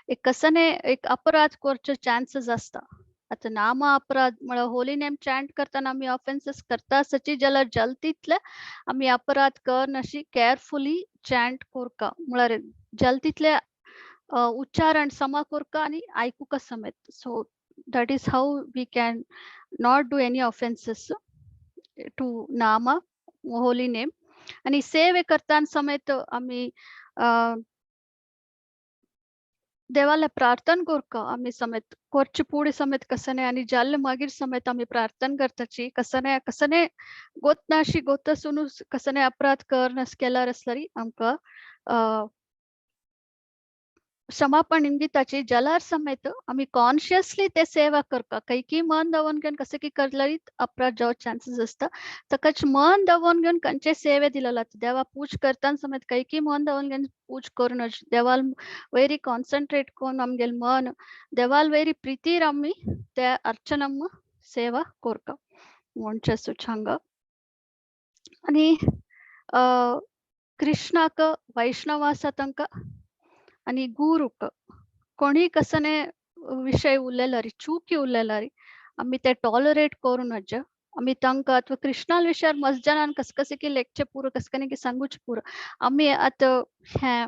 एक कसने एक अपराध करचे चान्सेस आसता. आतां नाम अपराध म्हळ्यार होली नेम चॅन्ट करतना आमी ऑफेन्सीस करता आसाची जाल्यार जल तितले आमी अपराध कर अशी केअरफुली चॅन्ट कोरका, म्हळ्यार जल तितले उच्चारण समा कोरका आनी आयकुका समेत. So that is how we can not do any offences to nama, holy name. आनी सेवे करतना समेत आमी देवाला प्रार्थना कोरका आमी समेत कोरचे पुडी समेत कसने आनी जाल्ले मागीर समेत आमी प्रार्थना करताची. कसने कसने गोत नाशी गोत आसून कसने अपराध कर नस केल्यार आसल्यार आमकां क्षमापण निमगिताची. जलार समेत आमी कॉन्शियसली ते सेवा करका. कैकी मन दवरून घेवन कशें की करल्यार अपराध जावचे चान्सीस आसता. ताकाच मन दवरून घेवन खंयचे सेवे दिलेलो देवा पूज करतना समेत कैकी मन दवरून घेवन पूज करून देवाल वयरी कॉन्सन्ट्रेट करून आमगेले मन देवाल वयरी प्रितीर आमी ते अर्चनम सेवा कोरका म्हणचे सुचांग. आनी कृष्णाक वैष्णव आसा तांकां आनी गुरूक कोणी कसने विशय उलयल्यार चुकी उलयल्यार आमी ते टॉलरेट करूं नज. आमी तांकां अथवा कृष्णा विशयार मस्त जाणान कस कशें की लेखचें पुरो कस कशें की सांगूचें पुरो. आमी आतां हें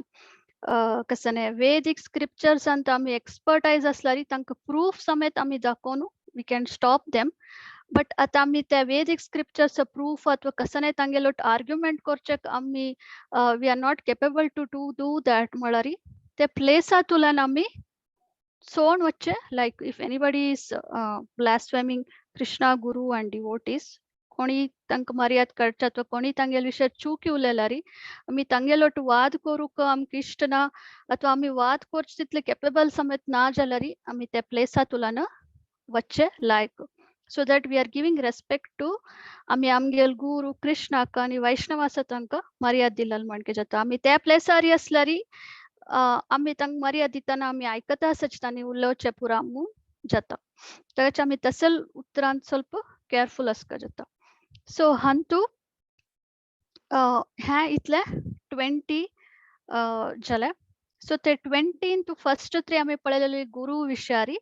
कसने वेदीक स्क्रिप्चर्सांत आमी एक्सपर्टायज आसल्यार तांकां प्रूफ समेत आमी दाखोवन we can stop them. But आतां आमी त्या वेदीक स्क्रिप्चर्स प्रूफ अथवा कसने तांगेलो आर्ग्युमेंट करचें आमी we are not capable to do that म्हळ्यार ते प्लेसांतल्यान आमी सोड वच्चे. Like if anybody is blaspheming Krishna, guru and devotees, कोणी तांकां मर्याद काडचे अथवा कोणी तांगेले विशय चुकी उलयल्यार आमी तांगेलो वाद करूंक आमकां इश्ट ना अथवा आमी वाद करचे तितले केपेबल समेत ना जाल्यार आमी त्या प्लेसांतल्यान वच्चे लायक. So that we are giving respect to आमी आमगेल गुरू कृष्णाक आनी वैष्णव आसा तांकां मर्याद दिलेल म्हणके जाता. आमी त्या प्लेसार आसल्यार आमी तांकां मर्याद दितना आमी आयकता आसच तांणी उलोवचें पुरा म्हूण जाता. ताचे आमी तसल उतरान ಸ್ವಲ್ಪ केअरफुल आसका जाता. सो हांतू हें इतलें 20 जालें. सो ते 20 टू फर्स्ट 3 आमी पळयलेली गुरू विशारी.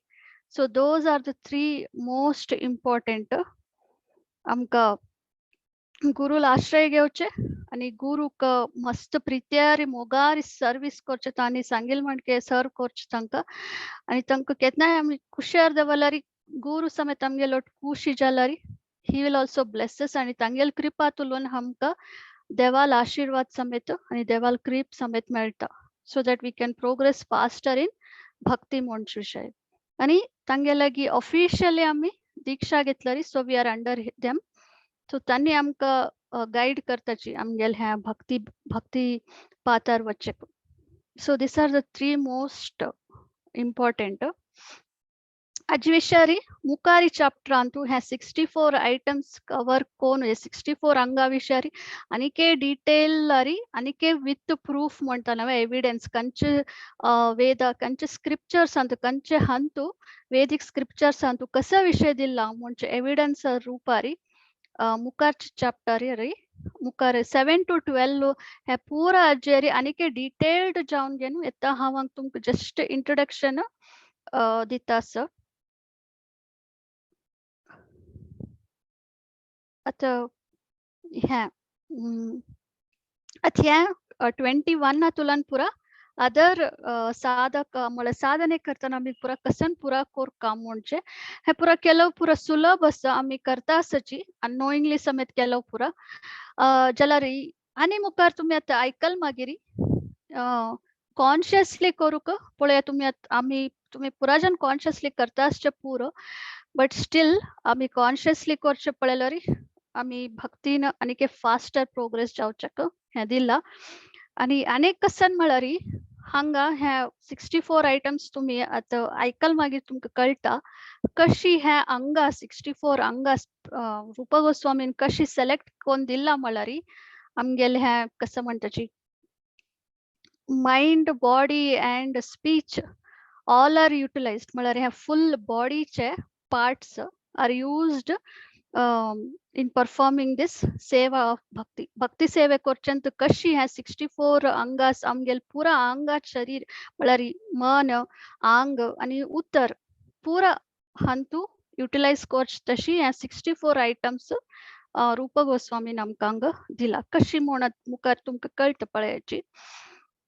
So those are the 3 most important. आमकां गुरूला आश्रय घेवचे आनी गुरूक मस्त प्रित्यारी मोगारी सर्वीस करचे, तांणी सांगील म्हणके सर्व करचे तांकां. आनी तांकां केन्नाय आमी खुशार दवरल्यार गुरू समेत आमगेलो खुशी जाल्यार he will also bless us. आनी तांगेल कृपा तुलून आमकां देवाल आशिर्वाद समेत आनी देवाल कृप समेत मेळटा, so that we can progress faster in bhakti म्हणचे विशय. आनी तांगे लागीं ऑफिशियली आमी दीक्षा घेतल्यारी, so we are under them. So तांणी आमकां गायड करताची आमगेले ह्या भक्ती भक्ती पातार वचचे. So these are the 3 most important. आजी विशारी मुखारी चाप्टरांतू ह्या 64 आयटम्स कवर कोन 64 अंगा विशारी आनीके डिटेल आरी आनीके विथ प्रूफ म्हणटा नवे एविडन्स कंचे वेद कंचे स्क्रिप्चर्स अंतु कंचे हंतु वेदिक स्क्रिप्चर्स अंतु कस विषय दिला म्हणजे एविडन्स रूपारी मुखार चाप्टर री मुखार 7 to 12 हे पूरा अज्जेरी आनीके डिटेल्ड जावन घेवन येता. हांव तुमकां जस्ट इंट्रोडक्शन दिता आसा. आतां हें आतां हें 21 तुलन पुरा अदर साधक म्हळ्यार साधने करतना आमी पुरा कसन पुरा कोर काम म्हणजे हें पुरा केलो पुरा सुलभ आसा, आमी करता आसची अननोइंगली समेत केलो पुरा जाल्यार आनी मुखार तुमी आतां आयकल मागीर कॉन्शियसली करूंक पळया तुमी आतां आमी तुमी पुरा जन कॉन्शियसली करता आसचें पुरो, बट स्टील आमी कॉन्शियसली करचें पळयल्यार आमी भक्तीन आनीक फास्टर प्रोग्रेस जावचें हें दिलां. आनी आनीक कसन म्हळ्यार हांगा हे 64 आयटम्स तुमी आतां आयकल मागीर तुमकां कळटा कशी हे अंगा 64 अंगा रूप गोस्वामीन कशी सिलेक्ट कोन्न दिलां म्हळ्यार आमगेले हें कसं म्हणटाची mind body and speech all are utilised म्हळ्यार हे फुल बॉडीचे parts are used in performing this seva of bhakti. Bhakti सेवे करचें कशी हे 64 अंगास आमगेल पुरा अंगात शरीर म्हळ्यार मन आंग आनी उतर पुरा हांतू युटिलायज करचे तशी हे 64 आयटम्स रूप गोस्वामीन आमकां हांगा दिला. कशी म्हणत मुखार तुमकां कळटा पळयाची.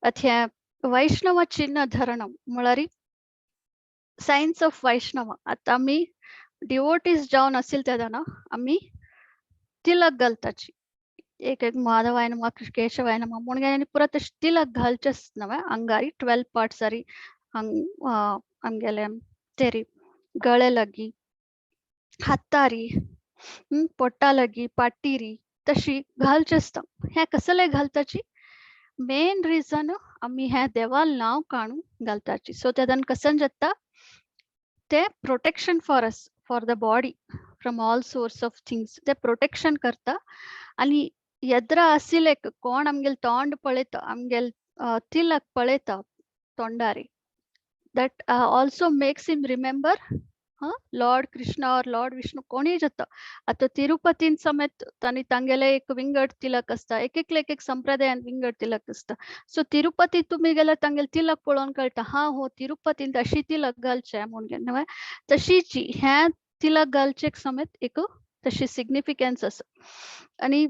आतां हें वैष्णव चिन्ह धरणम म्हळ्यार सायन्स ऑफ वैष्णव. आतां आमी डिवोटीज जावन आशिल्ले तेन्ना आमी तिलक घालताची, एक एक माधवाय नमः केशवाय नमः म्हणून आनी पुरा तशें तिलक घालचेच नवे अंगारी 12 पार्ट्सारी आमगेले तेरी गळे लागी हातारी पोटा लागी पाटीरी तशी घालचे आसता. हें कसले घालताची मेन रिजन आमी हें देवाल नांव काणू घालताची. सो तेन्ना कसन जाता ते protection for us for the body from all source of things ते प्रोटेक्शन करता. आनी येद्रा आशिल्ले कोण आमगेल तोंड पळयता आमगेल तिलक पळयता तोंडारी, that also makes him remember Lord Krishna or Lord Vishnu कोणीय जाता. आतां तिरुपतीन समेत तांणी तांगेले एक विंगड तिलक आसता, एक एक एक संप्रदायान विंगड तिलक आसता. सो तिरुपती तुमी गेल्यार तांगेले तिलक पळोवन कळटा हा हो तिरुपतीन तशी तिलक घालचें म्हणून नवें तशीची हें तिलक घालचें समेत एक तशी सिग्निफिकन्स आसा आनी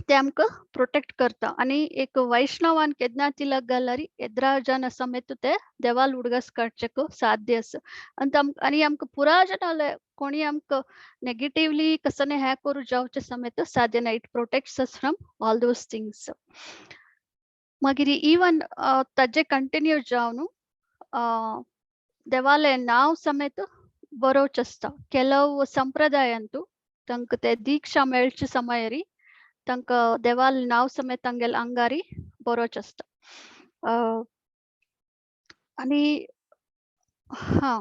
ते आमकां प्रोटेक्ट करता. आनी एक वैष्णवान केन्ना तिलक घाल्यार येद्रा जन समेत ते देवाल उडगास काडचें साध्य आसा. आनी आनी आमकां पुरा जनाले कोणी आमकां नेगेटिवली कसने हें करूं जावचें समेत साध्य ना. It protects us from all those things. मागीर इवन ताजे कंटिन्यू जावन देवाले नांव समेत बरोवचें आसता. ಕೆಲವು संप्रदायांतू तांकां ते दीक्षा मेळचे समयारी तांकां देवाल नांव समेत तांगेले अंगारी बरोवचें आसता. आनी हा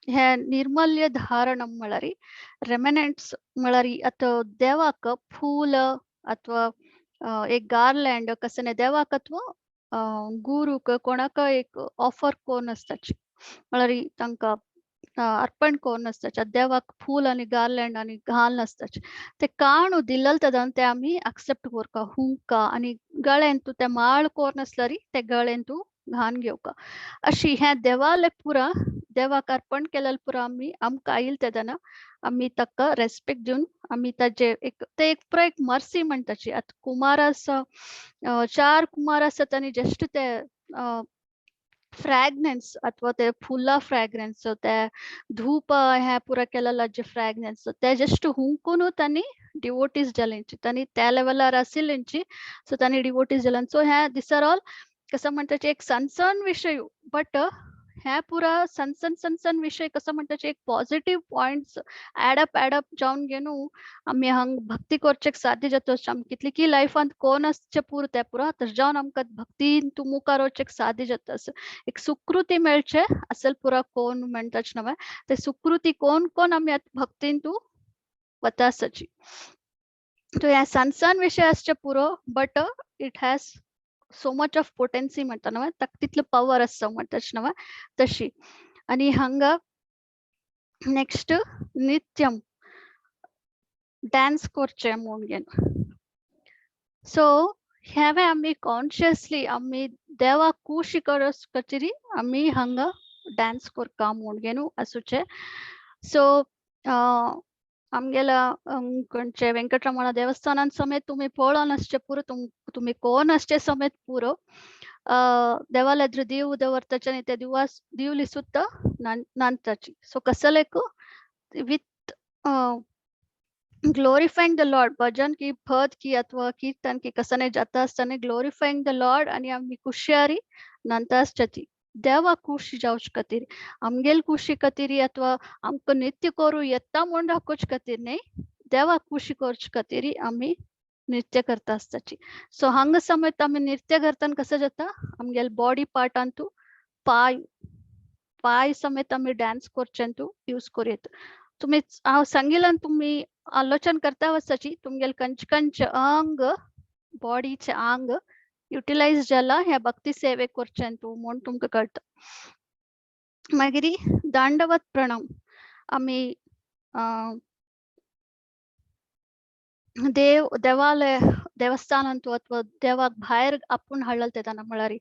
हें निर्मल्य धारणम म्हळ्यार रेमेनंट्स म्हळ्यार आतां देवाक फूल अथवा एक गार्लँड कसने देवाक अथवा गुरूक कोणाक एक ऑफर कोन्न आसताची, म्हळ्यार तांकां अर्पण कोन्न आसताची, देवाक फूल आनी गार्लँड आनी घालून आसताची. ते काणू दिल्लल तेदन ते आमी एक्सेप्ट कोरका, हुंका आनी गळ्यान तूं ते माळ कोन्न आसल्यार ते गळ्यान तूं घान घेवका. अशी हें देवाले पुरा देवाक अर्पण केलेले पुरा आमी आमकां आयल तेदना आमी ताका रेस्पेक्ट दिवन आमी ताजे एक ते एक पुरा एक मर्सी म्हणटाची. आतां कुमार आसा, चार कुमार आसात आनी जस्ट ते फ्रॅग्रन्स अथवा ते फुलां फ्रॅग्रन्स, ते धूप हें पुरा केलेलं जे फ्रॅग्रन्स ते जस्ट हुंकून तांणी डिवोटीज जालेंची, तांणी त्या लेवलार आशिल्लेंची, सो तांणी डिवोटीज जाल्यान. सो हें these are all कसं म्हणटाचे एक सनसन विशय, बट हें पुरा सनसन सनसन विशय कसं म्हणटाचे एक पॉझिटिव्ह पॉयंट्स ऍडअप जावन घेवन आमी हांग भक्ती करचेक साध्य जाता. आमी कितली की लायफांत कोण आसचें पुरो तें पुरो तशें जावन आमकां भक्तीन तूं मुखार वचचेक साध्य जाता. एक सुकृती मेळचें असल पुरा कोण म्हणटाच नव्हे ते सुकृती कोण कोण आमी आतां भक्तीन तूं वता आसाची. तो ह्या सनसन विशय आसचें पुरो, but it has so much of potency म्हणटा न्हय, ताका तितलो पवर आसता म्हणटाच न्हय तशी. आनी हांगा नेक्स्ट नित्यम डान्स करचें म्हूण घेवन. सो हेवें आमी कॉन्शियसली आमी देवाक खुशी करस खातीर आमी हांगा डान्स करता म्हूण घेवन आसूचें. सो आमगेल्या खंयचे वेंकटरमणा देवस्थानान समेत तुमी पळोवन आसचें पुरो, तुमी कोण आसचें समेत पुरो देवालेद्र दीव दवरताचे आनी ते दिवास दिवली सुद्दां नांदताची. सो कसलेक विथ ग्लोरिफाईंग the Lord, भजन की पद की अथवा कीर्तन की कसने जाता आसतना ग्लोरिफाईंग the Lord आनी आमी खुशारी नांदता आसची. देवा खुशी जावचे खातीर, आमगेल खुशी खातीर अथवा आमकां नृत्य करूं येता म्हूण दाखोवचे खातीर न्हय, देवा खुशी करचे खातीर आमी नृत्य करता आसताची. सो हांगा समेत आमी नृत्य करतना कसं जाता, आमगेल बॉडी पार्टांतू पाय पाय समेत आमी डान्स करचेंतू यूज करूं येता. तुमी हांव सांगिल्ल्यान तुमी आलोचन करता आसताची, तुमगेल कंच कंच अंग बॉडीचे आंग युटिलायज जाला ह्या भक्ती सेवे करचेंतू म्हूण तुमकां कळटा. मागीर दांडवत प्रणाम आमी देव देवालय देवस्थानांतू अथवा देवाक भायर आपूण हाडलें तेदना, म्हळ्यार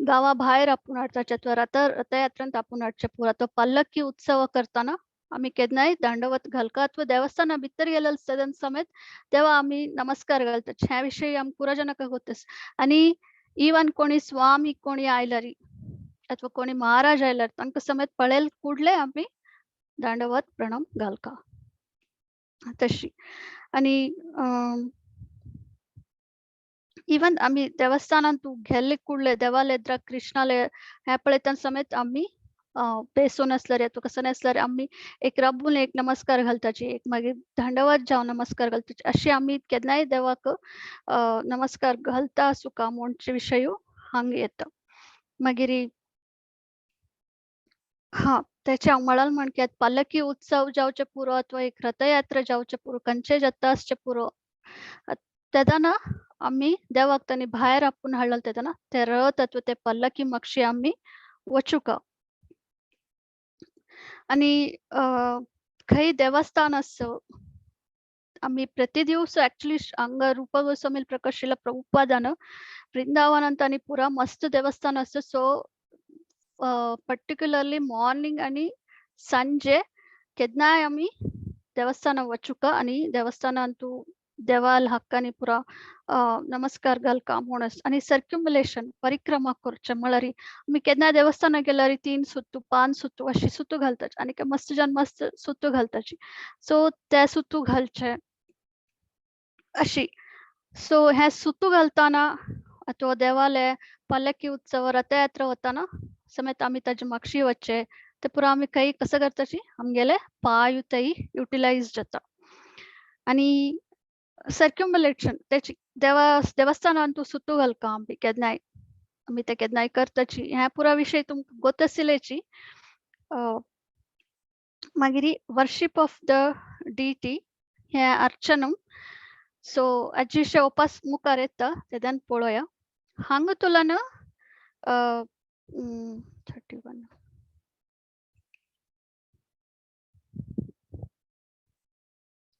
गांवा भायर आपूण हाडटाचे अथवा रथयात्रेंत आपूण हाडचें पुरो अथवा पल्लकी उत्सव करतना आमी केन्नाय दांडवत घालका अथवा देवस्थाना भितर गेलेले तेदन समेत तेव्हा आमी नमस्कार घालतात. ह्या विशयी आमकां पुरो जाणांक गोत्तस. आनी इवन कोणी स्वामी कोणी आयल्यार अथवा कोणी महाराज आयल्यार तांकां समेत पळयल कुडले आमी दांडवत प्रणाम घालका तशी. आनी इवन आमी देवस्थानांत गेल्ले कुडले देवालेद्रा कृष्णाले हें पळयतना समेत आमी बेसून आसल्यार अथवा कसो आसल्यार आमी एक रब्बून एक नमस्कार घालताची, एक मागीर दंडवत जावन नमस्कार घालताची. अशी आमी केन्नाय देवाक नमस्कार घालता सुका म्हणचे विशय हांगा येता. मागीर हा त्याच्या म्हळाल म्हण की पालकी उत्सव जावचे पुरो अथवा एक रथयात्रा जावचे पुरो खंयचे जाता आसचे पुरो तेदना आमी देवाक तांणी भायर आपूण हाडलें तेदना ते रथ अथवा ते पल्लकी मागशी आमी वचुका. आनी खंय देवस्थान आसा आमी प्रति दिवस ऍक्च्युली हांगा रूप गोस्वामी प्रकाशिला प्रभुपादान वृंदावनांत आनी पुरा मस्त देवस्थान आसा. सो पर्टिक्युलरली मॉर्निंग आनी संजे केन्नाय आमी देवस्थानाक वचुका आनी देवस्थानांतू देवाल हक्कानी पुरा नमस्कार घालका म्हूण. आनी सर्क्युम्बुलेशन परिक्रमा करचें म्हळ्यार आमी केन्नाय देवस्थानाक गेल्यार 3 सुत्तू 5 सुत्तू अशी सुत्तू घालतात आनी मस्त जावन मस्त सुत्तू घालताची. सो ते सुत्तू घालचे अशी. सो हे सुत्तू घालतना अथवा देवालय पालकी उत्सव रथयात्रा वतना समेत आमी ताजे मागशी वचचे ते पुरा आमी काही कसं करताची आमगेले पांय थंय युटिलायज जाता. आनी सर्क्युम्बुलेशन त्याची देवस्थानांतू सुत्तू घालका आमी केन्नाय आमी ते केन्नाय करताची. ह्या पुरा विशय तुमकां गोत आशिल्ल्याची. मागीर वर्शीप ऑफ the deity हें अर्चनम. सो आजीशे उपास मुखार येता तेदन पळोवया. हांगा तुलन 31.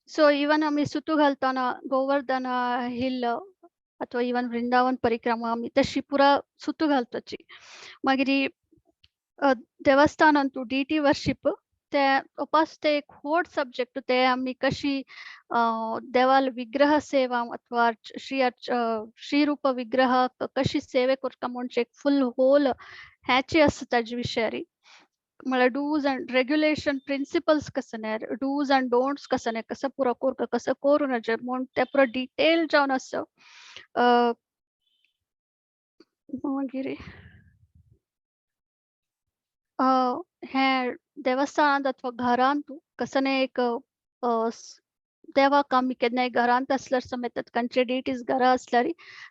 सो इवन आमी सुतू घालतना गोवर्धन हिल अथवा इवन वृंदावन परिक्रमा आमी तशी पुरा सुतू घालताची. मागीर देवस्थानांतू डी वर्शिप ते उपास ते एक व्हड सब्जेक्ट ते आमी कशी देवाल विग्रह सेवा अथवा श्री श्रीरूप विग्रह कशी सेवे करता म्हणजे एक फुल होल ह्याची आसता ताजे विशयारी. म्हळ्यार डूज अँड रेग्युलेशन प्रिंसिपल्स कसं डूज अँड डोंट्स कसं कसं पुरो करता कसं करूं नजे म्हूण ते पुरो डिटेल जावन आसा. मागीर हे देवस्थानांत अथवा घरांत कसने एक देवाक आमी केन्नाय घरांत आसल्यार समेत तांचे डिटीज घरा आसल्यार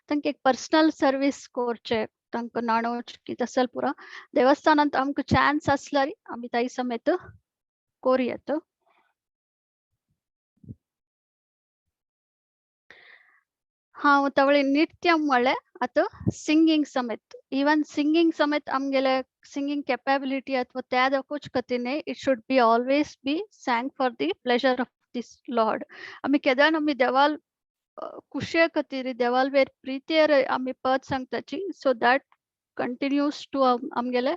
तांकां एक पर्सनल सर्वीस करचे तांकां न्हाणोवचें की तसले पुरा देवस्थानांत आमकां चान्स आसल्यार आमी ताई समेत करूं येता. हांव तवळे नृत्य म्हळ्यार आतां सिंगींग समेत इवन सिंगींग समेत आमगेले सिंगींग केपेबिलिटी अथवा त्या दाखोवच खातीर न्ही, it should be always be sang for the pleasure of this lord. आमी केदान आमी देवाल खुशये खातीर देवाल वेर प्रितीर आमी पद सांगताची सो that continuous to आमगेले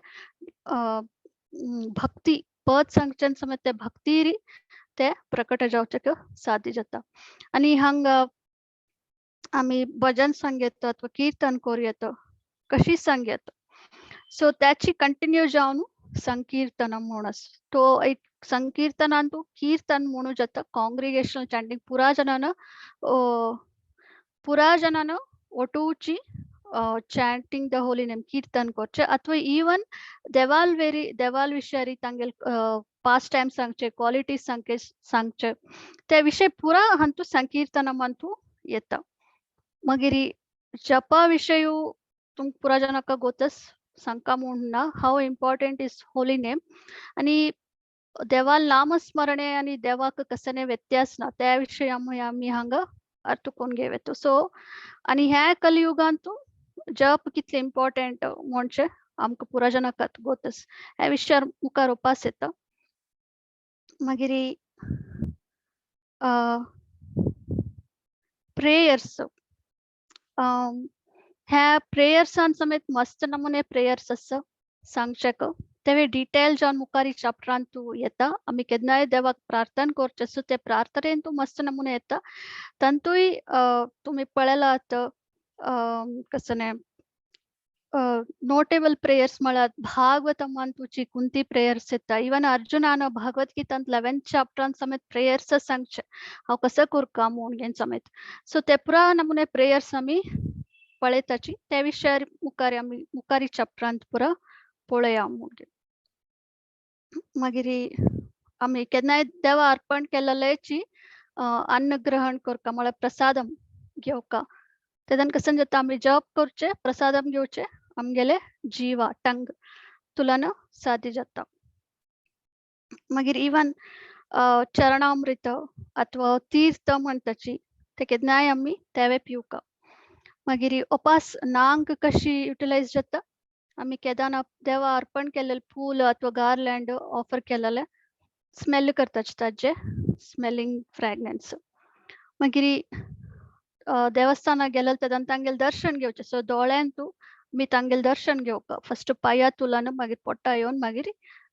भक्ती पद सांगच्यान समेत ते भक्तीरी ते प्रकट जावचें साध्य जाता. आनी हांगा आमी भजन सांगयता अथवा कीर्तन करूं कशी सांगयता सो त्याची कंटिन्यू जावन संकीर्तन म्हूण आसा. तो एक संकीर्तनांतू कीर्तन म्हणू जाता काँग्रिगेशनल चांटिंग पुरा जनान ಒಟ್ಟೂಚಿ chanting the Holi name kirtan करचें अथवा इवन देवाल वेरी देवाल विशयारी तांगेल पास्ट टायम सांगचे क्वालिटीज सांगचे सांगचे ते विशय पुरा हांतू संकीर्तनम अंतू येता. मागीर जपा विशयू तुमकां पुरा जनाक गोतस सांगका म्हूण ना how important is holy name आनी देवाल नामस्मरणे आनी देवाक कसने व्यत्यास ना त्या विशय आमी आमी हांगा अर्थ करून घेवं. सो आनी ह्या कलियुगांतू जप कितले इम्पॉर्टंट म्हणजे आमकां पुरा जनाक गोतस ह्या विशयार मुखार उपास येता. मागीर प्रेयर्स ह्या प्रेयर्सान समेत मस्त नमुने प्रेयर्स आसा सांगचेक तेवे डिटेल जावन मुखार चॅप्टरांतू येता. आमी केन्नाय देवाक प्रार्थना करचें आसता ते प्रार्थनेंतू मस्त नमुने येता. तांतूय तुमी पळयलात कसने नोटेबल प्रेयर्स म्हळ्यार भागवतमांतूची कुंती प्रेयर्स येता. इवन अर्जुनान भगवत गीतांत 11th चॅप्टरान समेत प्रेयर्स सांगचे हांव कसो करका म्हूण घेवन समेत. सो ते पुरा नमुने प्रेयर्स आमी पळयताची त्या विशयार मुखार आमी मुखारी चॅप्टरांत पुरा पळोवया म्हूण. मागीर आमी केन्नाय देवा अर्पण केलेल्याची अन्न ग्रहण करका म्हळ्यार प्रसादम घेवका तेन्ना कशें जाता आमी जप करचे प्रसादम घेवचे आमगेले जीवा टंग तुलन साध्य जाता. मागीर इवन चरणामृत अथवा तीर्थ म्हणटाची ते केन्नाय आमी तेवे पिवका. मागीर उपास नांग कशी युटिलायज जाता आमी केदाना देवा अर्पण केलेले फूल अथवा गार्लँड ऑफर केलेले स्मेल करताची ताजे स्मेलिंग फ्रॅग्रन्स. मागीर देवस्थानाक गेलेले तेन्ना तांगेले दर्शन घेवचें सो दोळ्यांतू आमी तांगेले दर्शन घेवका फस्ट पांया तुलान मागीर पोटा येवन मागीर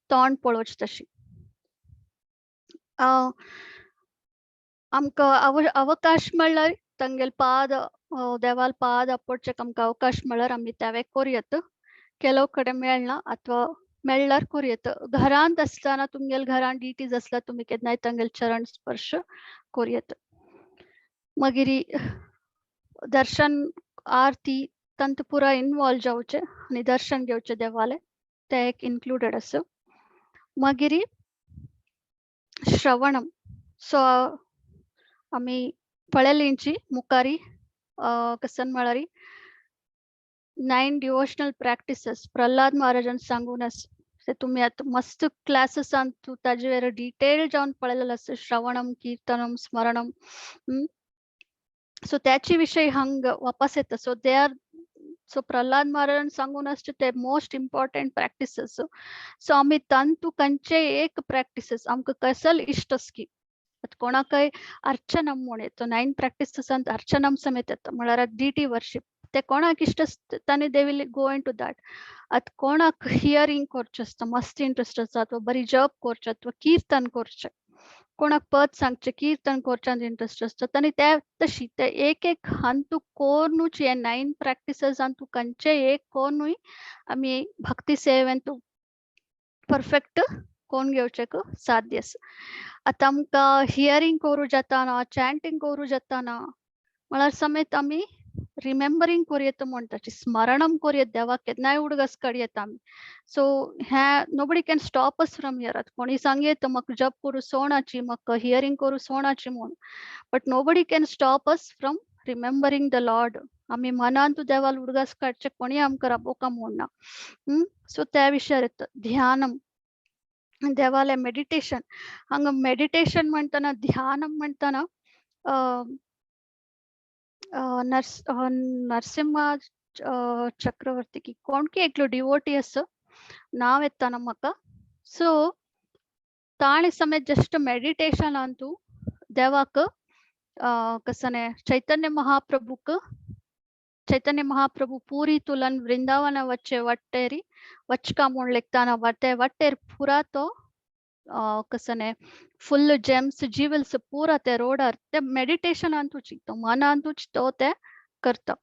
तोंड पळोवचें तशी. आमकां अवकाश मेळ्ळ्यार तांगेले पाद देवाल पाद आपडचें आमकां अवकाश मेळ्ळ्यार आमी तेवे करूं. ಕೆಲವು ಕಡೆ मेळना अथवा मेळ्ळ्यार करूं. घरांत आसतना तुमगेले घरांत डिटीज आसल्यार तुमी केन्नाय तांगेले चरण स्पर्श करूं. मागीर दर्शन आरती तांतू पुरा इनवॉल्व जावचें आनी दर्शन घेवचें देवालें तें एक इन्क्लुडेड आसा. मागीर श्रवणम सो आमी पळयलींची मुखारी कसन म्हळ्यार 9 डिवोशनल प्रॅक्टिसेस प्रल्हाद महाराजान सांगून आसा ते तुमी आतां मस्त क्लासीसान ताजे वेर डिटेल जावन पळयलेलें आसा श्रवणम कीर्तनम स्मरणम. सो त्याचे विशय हांग वापस येता. So they are so Prahlad महाराजान सांगून आसचे ते मोस्ट इम्पॉर्टंट प्रॅक्टिसेस. सो आमी तांतू खंयचे एक प्रॅक्टिसेस आमकां कसल इश्ट की आतां कोणाकय अर्चनम म्हूण येता, 9 प्रॅक्टिसेसांत अर्चनम समेत येता, म्हळ्यार डिटी वर्शीप. ते कोणाक इश्ट आसता तांणी they will go into that. आतां कोणाक हियरींग करचें आसता, मस्त इंट्रस्ट आसता, अथवा बरी जप करचें अथवा किर्तन करचें, कोणाक पद सांगचें, किर्तन करच्यांत इंट्रस्ट आसता, तांणी ते तशी ते एक एक हांतू कोर्नूच हे 9 प्रॅक्टिसेस हांतू खंयचे एक कोर्नूय आमी भक्ती सेवेंतू परफेक्ट कोण घेवचें साध्य आसा. आतां आमकां हियरींग करूं जाताना, चॅन्टींग करूं जाताना, म्हळ्यार समेत आमी रिमेंबरींग करूं म्हणटा, स्मरणम करूं देवाक, केन्नाय उडगास काडयेता आमी. सो हें nobody can stop us from here. आतां कोणी सांगयेता म्हाका जप करूं सोणाची, म्हाका हियरींग करूं सोणाची म्हूण, but nobody can stop us from remembering the Lord. आमी मनांतू देवाल उडगास काडचे कोणी आमकां राबोवका म्हूण ना. सो त्या विशयार येता ध्यानम, देवाले मेडिटेशन. हांगा मेडिटेशन म्हणटना, ध्यानम म्हणटना नरसिंह चक्रवर्ती की कोण की एकलो डिवोटी आसा, नांव येताना म्हाका. सो ताणें समेत जस्ट मेडिटेशन अंतू देवाक कसने चैतन्य महाप्रभुक, चैतन्य महाप्रभु पूरी तुलन वृंदावन वच्चे वट्टेरी वचका म्हूण लेखताना वटे वट्टेर पुरा तो कसने फुल जेम्स जिवल्स पुरा ते रोडार ते मेडिटेशन अंतूच तो मन अंतूच तो ते करता.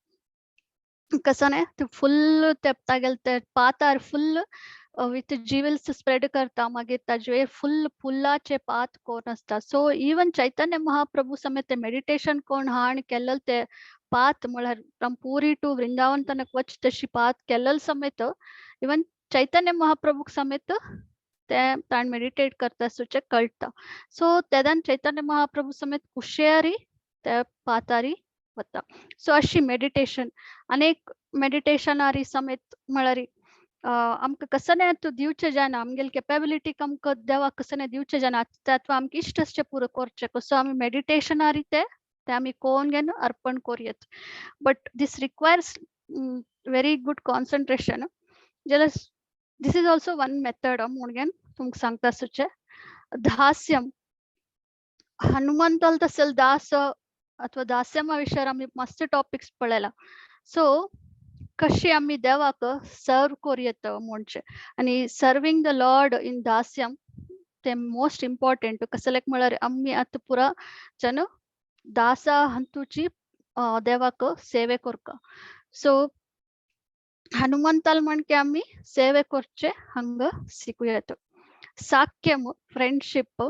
कसने ते फुल ते तागेले ते पातार फुल विथ जिवल्स स्प्रेड करता, मागीर ताजे फुल फुलाचे पात कोण आसता. सो इवन चैतन्य महाप्रभु समेत ते मेडिटेशन कोण हाण केल्ल ते पात म्हळ्यार फ्रॉम पुरी टू वृंदावन तनक वच तशी पात केल्ल समेत इवन चैतन्य महाप्रभुक समेत ते ताण मेडिटेट करता सुचे कळटा. सो तेदान चैतन्य महाप्रभु समेत कुशेरी ते पातारी वता. सो अशी मेडिटेशन अनेक मेडिटेशनारी समेत म्हळ्यार आमकां कसने तूं दिवचें जायना, आमगेले केपेबिलिटी आमकां देवाक कसने दिवचें जायना अथवा आमकां इश्ट आसचें पुरो करचें. सो आमी मेडिटेशनारी ते ते आमी कोण घेवन अर्पण करूयात. But this requires very good concentration. जाल्यार this is also one method म्हूण घेवन तुमकां सांगता सुचें. दास्यम, हनुमंताल तसल दास अथवा दास्यमा विशयार आमी मस्त टॉपिक्स पळयला. सो कशी आमी देवाक सर्व करूं म्हणचे आनी सर्विंग the Lord in दास्यम ते मोस्ट इम्पॉर्टंट. कसलेक म्हळ्यार आमी आतां पुरा जन दासा हंतुची देवाक सेवे करका. सो हनुमंताल म्हणके आमी सेवे करचे हंग शिकूयात. साख्यम, फ्रेंडशिप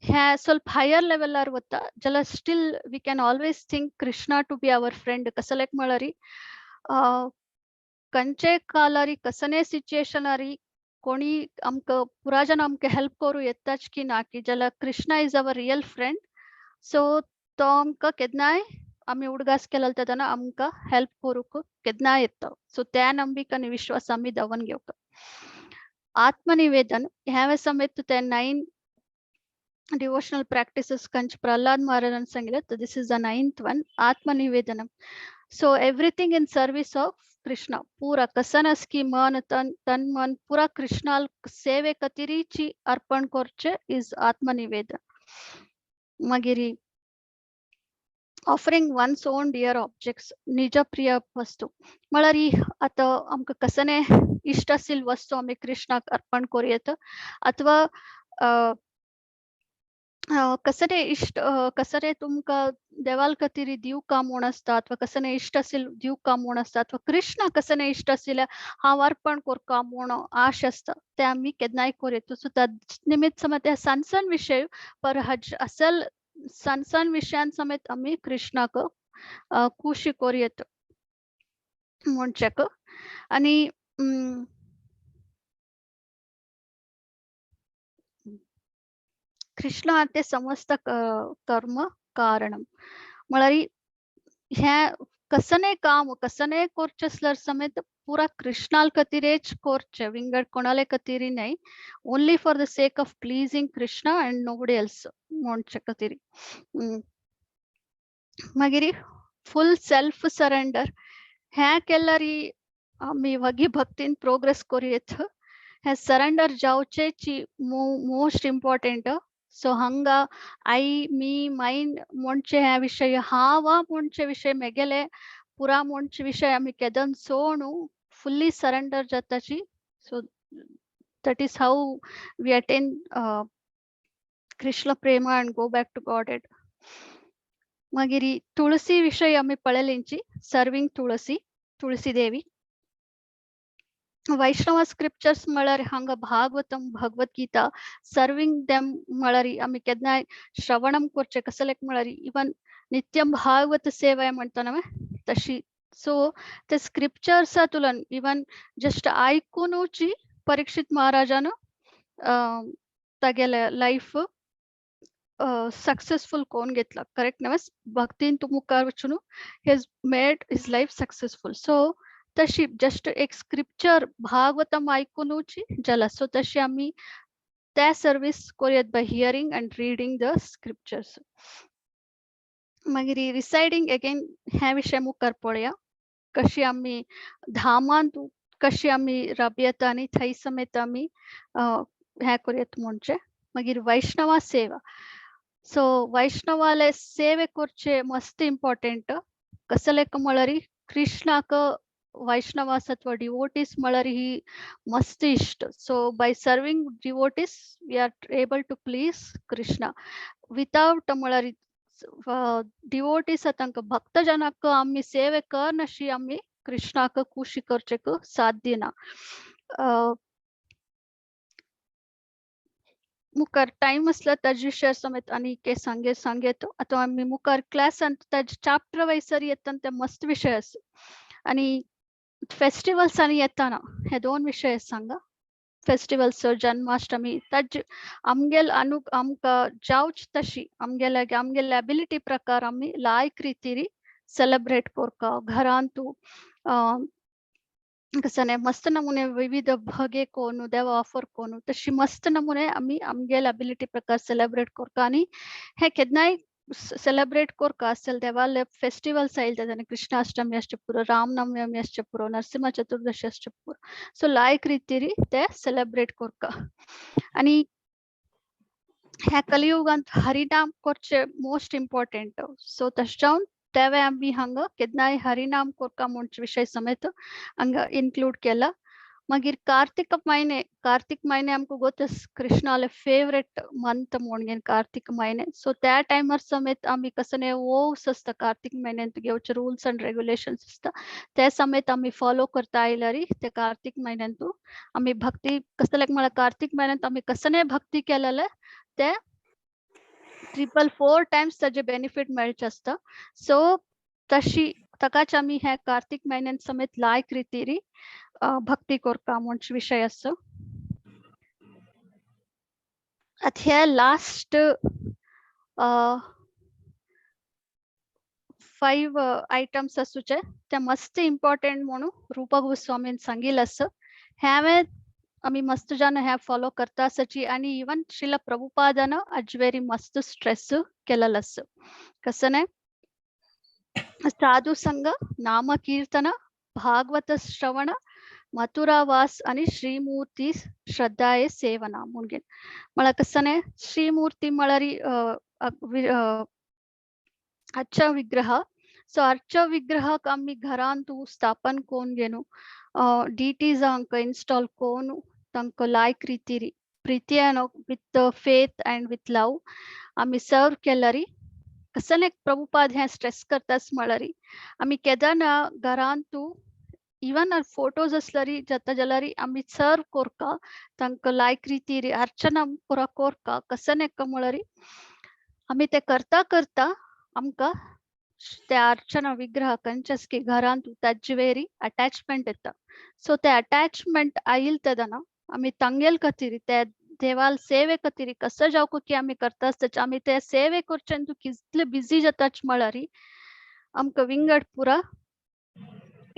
ह्या ಸ್ವಲ್ಪ ಹೈಯರ್ ಲೆವೆಲ್ वता जाल्यार still we can always think Krishna to be our friend. कसलेक म्हळ्यार खंयचे कालारी कसने सिच्युएशनारी कोणी आमकां पुरा जन आमकां हेल्प करूं येताच की ना की जाल्यार Krishna is our real friend. So तो आमकां केन्नाय आमी उडगास केलो तेन्ना आमकां हेल्प करूंक केन्नाय येता. सो त्या नंबिक आनी विश्वास आमी दवर घेवक. आत्मनिवेदन ह्या समेत ते 9 डिवोशनल प्रॅक्टिसेस कंच प्रल्हाद महाराजान सांगितलं, तर this is the 9th one, आत्मनिवेदनम. So everything in service of Krishna, पुरा कसनस की मन तन तन मन पुरा कृष्णाल सेवे कतिरीची अर्पण करचे is आत्मनिवेदन. मागीर offering one's own dear objects, निज प्रिय वस्तू म्हळ्यार ही आतां आमकां कसने इश्ट आशिल्ली वस्तू आमी कृष्णाक अर्पण करूं येता अथवा कसने इश्ट कसने तुमकां देवाल खातीर दिवका म्हूण आसता अथवा कसने इश्ट आशिल्ले दिवका म्हूण आसता अथवा कृष्णा कसने इश्ट आशिल्ले हांव अर्पण करका म्हूण आश आसता ते आमी केन्नाय करूं येता. सो तद निमित्त समज ते सण सण विशय पर हज असल सण सण विशयान समेत आमी कृष्णाक खुशी करूं येता म्हणचेक. आनी कृष्णा ते समस्त कर्म कारणम म्हळ्यार हें कसने काम कसने करचें आसल्यार समेत पुरा कृष्णाल खातीरच करचें, विंगड कोणाले खातीर न्हय, only for the sake of pleasing Krishna and nobody else म्हणचे खातीर. मागीर फुल सेल्फ सरेंडर हें केल्यार आमी वगी भक्तीन प्रोग्रेस करूं येत. हें सरेंडर जावचेची मोस्ट इम्पॉर्टंट. सो हांगा I me mine म्हणचे ह्या विशय, हांव म्हणचे विशय, मेगेले पुरा म्हणचे विशय आमी केदन सोणू फुल्ली surrender जाताची. So that is how we attain Krishna Prema and go back to Godhead. मागीर तुळसी विशय आमी पळयलेंची, सर्विंग तुळसी, तुळसी देवी. वैष्णव स्क्रिप्चर्स म्हळ्यार हांगा भागवतम, भगवत गीता, सर्विंग देम म्हळ्यार आमी केन्नाय श्रवणम करचें. कसलें म्हळ्यार इवन नित्यम भागवत सेवा म्हणटा न्हय तशी. सो ते स्क्रिप्चर्सा तुलन इवन जस्ट आयकुनूची परीक्षित महाराजान तागेले लायफ सक्सेसफुल कोण घेतला, करेक्ट न्हय? भक्तीन तूं मुखार वचून has made his life successful. So तशी जस्ट एक स्क्रिप्चर भागवतम आयकुनूची जाला. सो तशी आमी त्या सर्वीस करूयात by hearing and reading the scriptures. मागीर रिसायडींग अगेन ह्या विशय मुखार पळोवया, कशी आमी धामांत कशी आमी राबयता आनी थंय समेत आमी हें करूयात म्हणचे. मागीर वैष्णवा सेवा. सो वैष्णवाले सेवे करचे मस्त इम्पॉर्टंट. कसले म्हळ्यार कृष्णाक वैष्णवास अथवा डिवोटीस म्हळ्यार ही मस्त इश्ट. So by serving devotees we are able to please Krishna. Without म्हळ्यार डिवोटीस, तांकां भक्तजनाक आमी सेवे करनाशी आमी कृष्णाक खुशी करचेक साध्य ना. मुखार टायम आसल्यार ताजे विशय समेत आनी सांगे सांगेत आतां आमी मुखार क्लासान ताजे चॅप्टर वायज येता ते मस्त विशय आसा. आनी फेस्टिवल्स आनी येताना हे दोन विशय सांगा. फेस्टिवल्स, जन्माष्टमी, ताजे आमगेल अनु आमकां जावच तशी आमगेले आमगेले एबिलिटी प्रकार आमी लायक रितीरी सेलेब्रेट करता घरांतू. कसने मस्त नमुने विविध भगे कोनु देव ऑफर कोनु तशी मस्त नमुने आमी आमगेले एबिलिटी प्रकार सेलेब्रेट करता. आनी हे केन्नाय सेलेब्रेट करता आसल देवाले फेस्टिवल्स आयले तेन्ना, कृष्णाष्टमी आसचे पुरो, रामनवमी आसचे पुरो, नरसिंह चतुर्दशी आसचे पुरो, सो लायक रितीरी ते सेलेब्रेट करता. आनी ह्या कलियुगांत हरिनाम करचे मोस्ट इम्पॉर्टंट. सो तशें जावन तेवे आमी हांगा केन्नाय हरिनाम करता म्हणचे विशय समेत हांगा इन्क्लूड केला. मागीर कार्तिक महिने, कार्तिक महिने आमकां गोतस कृष्णाले फेवरेट मंथ म्हणून कार्तिक महिने. सो त्या टायमार समेत आमी कसने ओव्स आसता कार्तिक म्हयन्यांत घेवचे, रुल्स अँड रेग्युलेशन्स आसता ते समेत आमी फॉलो करता आयल्यार ते कार्तिक म्हयन्यांतू आमी भक्ती कसले म्हळ्यार कार्तिक म्हयन्यांत आमी कसने भक्ती केलेले ते 3-4 टायम्स ताजे बेनिफीट मेळचे आसता. सो तशी ताकाच आमी हे कार्तिक म्हयन्यांत समेत लायक रितीरी भक्ती करता म्हणचे विशय आसा. आतां हे लास्ट 5 आयटम्स आसूचे ते मस्त इम्पॉर्टंट म्हणून रूपा गोस्वामीन सांगिल्लें आसा. हांवें आमी मस्त जाण हे फॉलो करता आसाची. आनी इवन श्रील प्रभुपादान अजवेरी मस्त स्ट्रेस केलेलो आसा. कसं न्हय, साधू संग, नाम कीर्तन, भागवत श्रवण, मथुरावास आणि श्रीमूर्ती श्रद्धाये सेवना म्हणून. म्हळ्यार कसं न्हय, श्रीमूर्ती म्हळ्यार अर्चा विग्रह. सो अर्चा विग्रहाक आमी घरांतू स्थापन कोन घेनु डिटीज हांकां इन्स्टॉल कोन तांकां लायक रितीरी प्रितियान with faith and with love आमी सर्व केल्यारी. कसले प्रभुपाद हें स्ट्रेस करताच म्हळ्यार आमी केदना घरांतू इवन फोटोज आसल्यार जाता जाल्यार आमी सर्व कोरका तांकां लायक रितीरी अर्चना पुरा कोरका. कसं एका म्हळ्यार आमी ते करता करता आमकां त्या अर्चना विग्रह कंचस की घरांत ताजे वेरी अटॅचमेंट येता. सो ते अटॅचमेंट आयल तेदना आमी तांगेल खातीर त्या देवाल सेवे खातीर कसं जावं की आमी करता आसता आमी ते सेवे करच्यान तूं कितले बिजी जाताच म्हळ्यार आमकां विंगड पुरा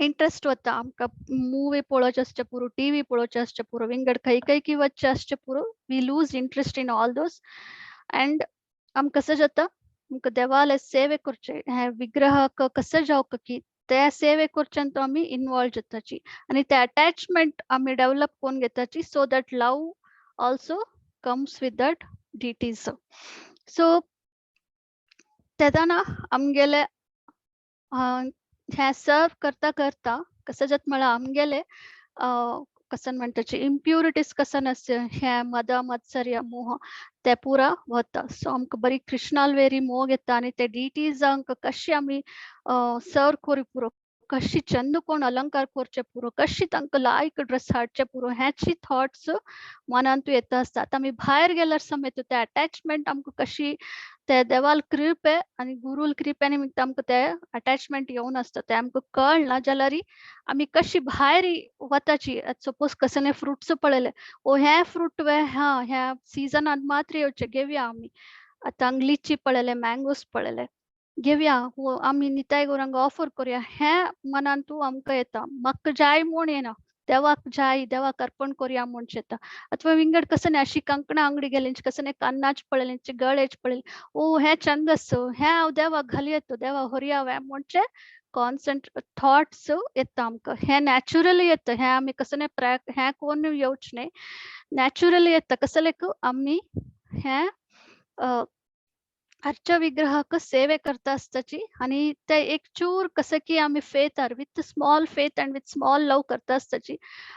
इंट्रस्ट वता. आमकां मुवी पळोवचें आसचें पुरो, टीव्ही पळोवचें आसचें पुरो, विंगड खंय खंय की वचचें आसचें पुरो, we lose interest in all those. And आमकां कसं जाता, आमकां देवाले सेवे करचे हे विग्रहाक कसं जावं की त्या सेवे करच्यान तो आमी इन्वॉल्व जाताची आनी ते अटॅचमेंट आमी डेव्हलप करून घेताची, so that love also comes with that deities. So तेदना आमगेले हें सर्व करता करता कसं जाता म्हळ्यार आमगेले कसन म्हणटाचे इम्प्युरिटीज कसन आसता, हे मद मत्सर्य मोह ते पुरा वता. सो आमकां बरी कृष्णाल वेरी मोग येता आनी ते डिटीजांक कशी आमी सर्व करी पुरो, कशी चंद कोण अलंकार करचे पुरो, कशी तांकां लायक ड्रेस हाडचे पुरो, हेची थॉट्स मनांतू येता आसता. आतां आमी भायर गेल्यार समेत ते अटॅचमेंट आमकां कशी ते देवाल कृपे आनी गुरूल कृपे निमित्त आमकां ते अटॅचमेंट येवन आसता, ते आमकां कळना जाल्यार आमी कशी भायर वताची. सपोज कसले फ्रुट्स पळयले, ओ हे फ्रूट वे हा ह्या सिजनान मात्र येवचे, घेवया आमी. आतां लिची पळयले, मँगोज पळयले, घेवया, हो आमी निताय गौरांग ऑफर करूया, हें मनांतू आमकां येता. म्हाका जाय म्हूण येना, देवाक जाय, देवाक अर्पण करूया म्हूण येता. अथवा विंगड कसने अशी कंकणा अंगडी गेली, कसने कान्नाच पळयले, गळेच पळयले, ओ हे चंद आसा, हें हांव देवाक घालयेतो, देवा होरयावे म्हणचे कॉन्संट थॉट्स येता आमकां. हें नॅचुरली येता, हें आमी कसने हें कोण येवचें न्हय, नॅचुरली येता. कसलेक आमी हें अर्चा विग्रहाक सेवे करता आसताची आनी ते एक चूर कसं की आमी फेथार with small faith and with small love करता आसताची,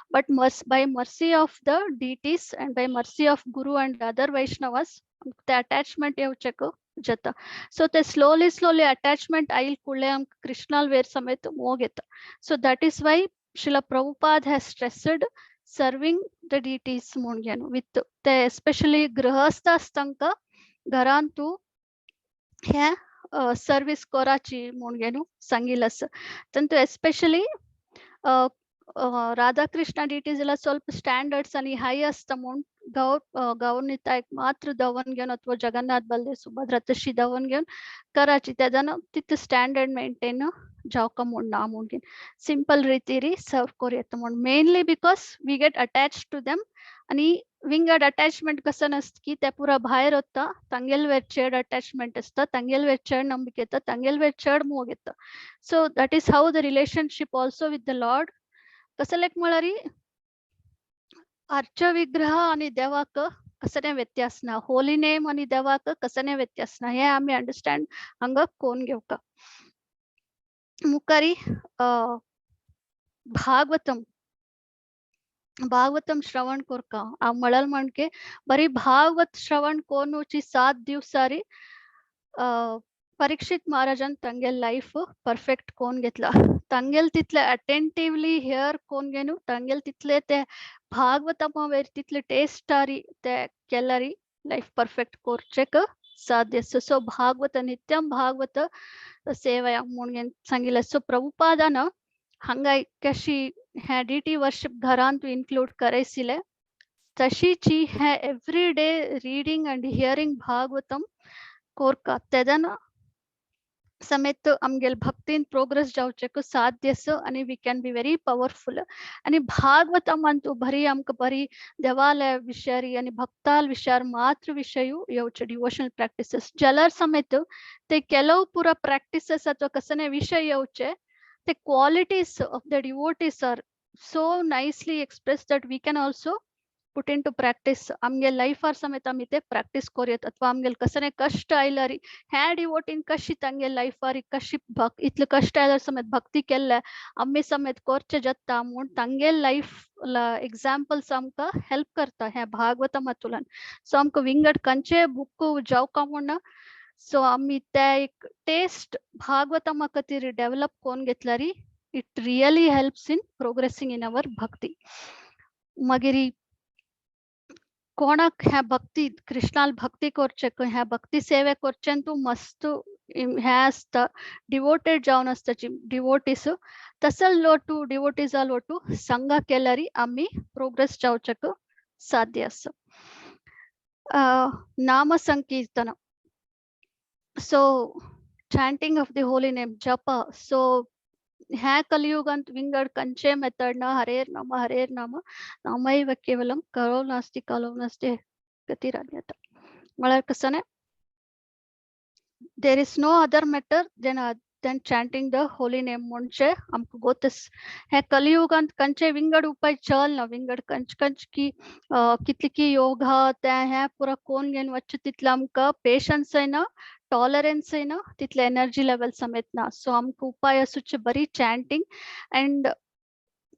but by mercy of the deities and by mercy of guru and other Vaishnavas ते अटॅचमेंट येवचेक जाता. सो ते स्लोली स्लोली अटॅचमेंट आयल कुडले आमकां कृष्णाल वेर समेत मोग येता. So that is why Srila Prabhupada has stressed serving the deities म्हूण घेवन विथ ते एस्पेशली गृहस्थ आसतांकां घरांतू हे सर्वीस कराची म्हूण घेवन सांगिल्लें आसा. तातूंत एस्पेशली राधाकृष्ण डिटीज जाल्यार ಸ್ವಲ್ಪ स्टँडर्ड्स आनी हाय आसता म्हूण गौर गौर नितायक मात्र दवन घेवन अथवा जगन्नाथ बलदेव सुभद्रा तशी दवन घेवन कराची, तेदना तितू स्टँडर्ड मेंटेन जावका म्हूण ना म्हूण घेवन सिंपल रितीरी सर्व करूं येता म्हूण, mainly because we get attach to them. आनी विंगड अटॅचमेंट कसं आसता की ते पुरा भायर वता, तांगेल वेर चड अटॅचमेंट आसता, तांगेल वेर चड ನಂಬಿಕೆ येता, तांगेल वेर चड मोग येता. So that is how the relationship also with the lord. कसलेक म्हळ्यार अर्च विग्रह आनी देवाक कसलें व्यत्यास ना, होली नेम आनी देवाक कसलें व्यत्यास ना, हें आमी अंडरस्टँड हांगा कोण घेवका. मुखारी भागवतम, भागवतम श्रवण कोरका हांव म्हणल म्हणके बरी भागवत श्रवण कोनुची 7 दिवसारी परीक्षित महाराजान तांगेल लायफ परफेक्ट कोण घेतला. तांगेल तितले अटेंटिवली here कोण घेवन तांगेल तितले ते भागवतमा वयर तितले टेस्टारी ते केल्यारी लायफ परफेक्ट करचेक साध्य. सो भागवत नित्यम भागवत सेवया म्हूण सांगिल्लें. सो प्रभुपादान हांगा कशी हे डिटी वर्शिप घरांत इन्क्लूड करायसिले तशीची हे every day reading and hearing Bhagavatam कोरका, तेदना समेत आमगेल भक्तीन प्रोग्रेस जावचेक साध्य आसा आनी we can be very powerful. आनी भागवतम बरी आमकां बरी देवाल्या विशयारी आनी भक्ताल विशयार मात्र विशयू येवचे डिवोशनल प्रॅक्टिसेस जाल्यार समेत ते ಕೆಲವು ಪೂರ प्रॅक्टिसेस अथवा कसने विशय येवचे, ते qualities of the devotees are so nicely expressed that we can also put into practice. आमगे लायफार समेत आमी ते प्रॅक्टीस करूयात अथवा आमगेल कसने कश्ट आयल्यार ह्या डिवोटीन कशी तांगे लायफार कशी इतले कश्ट आयल्यार समेत भक्ती केल्ले आमी समेत करचे जाता म्हूण तांगे लायफ एग्जाम्पल्स आमकां हेल्प करता ह्या भागवतमातुल्यान. सो आमकां विंगड खंयचे बुक जावका म्हूण, सो आमी ते एक टेस्ट भागवतमा खातीर डेव्हलप करून घेतल्यार it really helps in progressing in our bhakti. मागीर कोणाक ह्या भक्ती कृष्णाल भक्ती करचे, ह्या भक्ती सेवे करचें तूं मस्त हें आसता, डिवोटेड जावन आसता डिवोटीस, तसल लोटू डिवोटीजा लोटू संघ केल्यार आमी प्रोग्रेस जावचेक साध्य आसा. नाम संकीर्तन, so chanting of the holy name japa. So ह्या कलियुगांत विंगड खंयचे मेथड ना, हरेर नाम हरेर नाम नामैव केवलम करो नास्ति कलो नास्ति गतिरन्यथा. म्हळ्यार कसं there is no other matter than than chanting the holy name म्हणजे आमकां गोतस हे कलियुगांत कंचे विंगड उपाय चल ना, विंगड कंच कंच की कितली की योगा ते हे पुरा कोण घेवन वचचें तितलें आमकां पेशन्सय ना, टॉलरन्सय ना, तितले एनर्जी लेवल समेत ना. सो आमकां उपाय आसूचे बरी चॅन्टिंग. अँड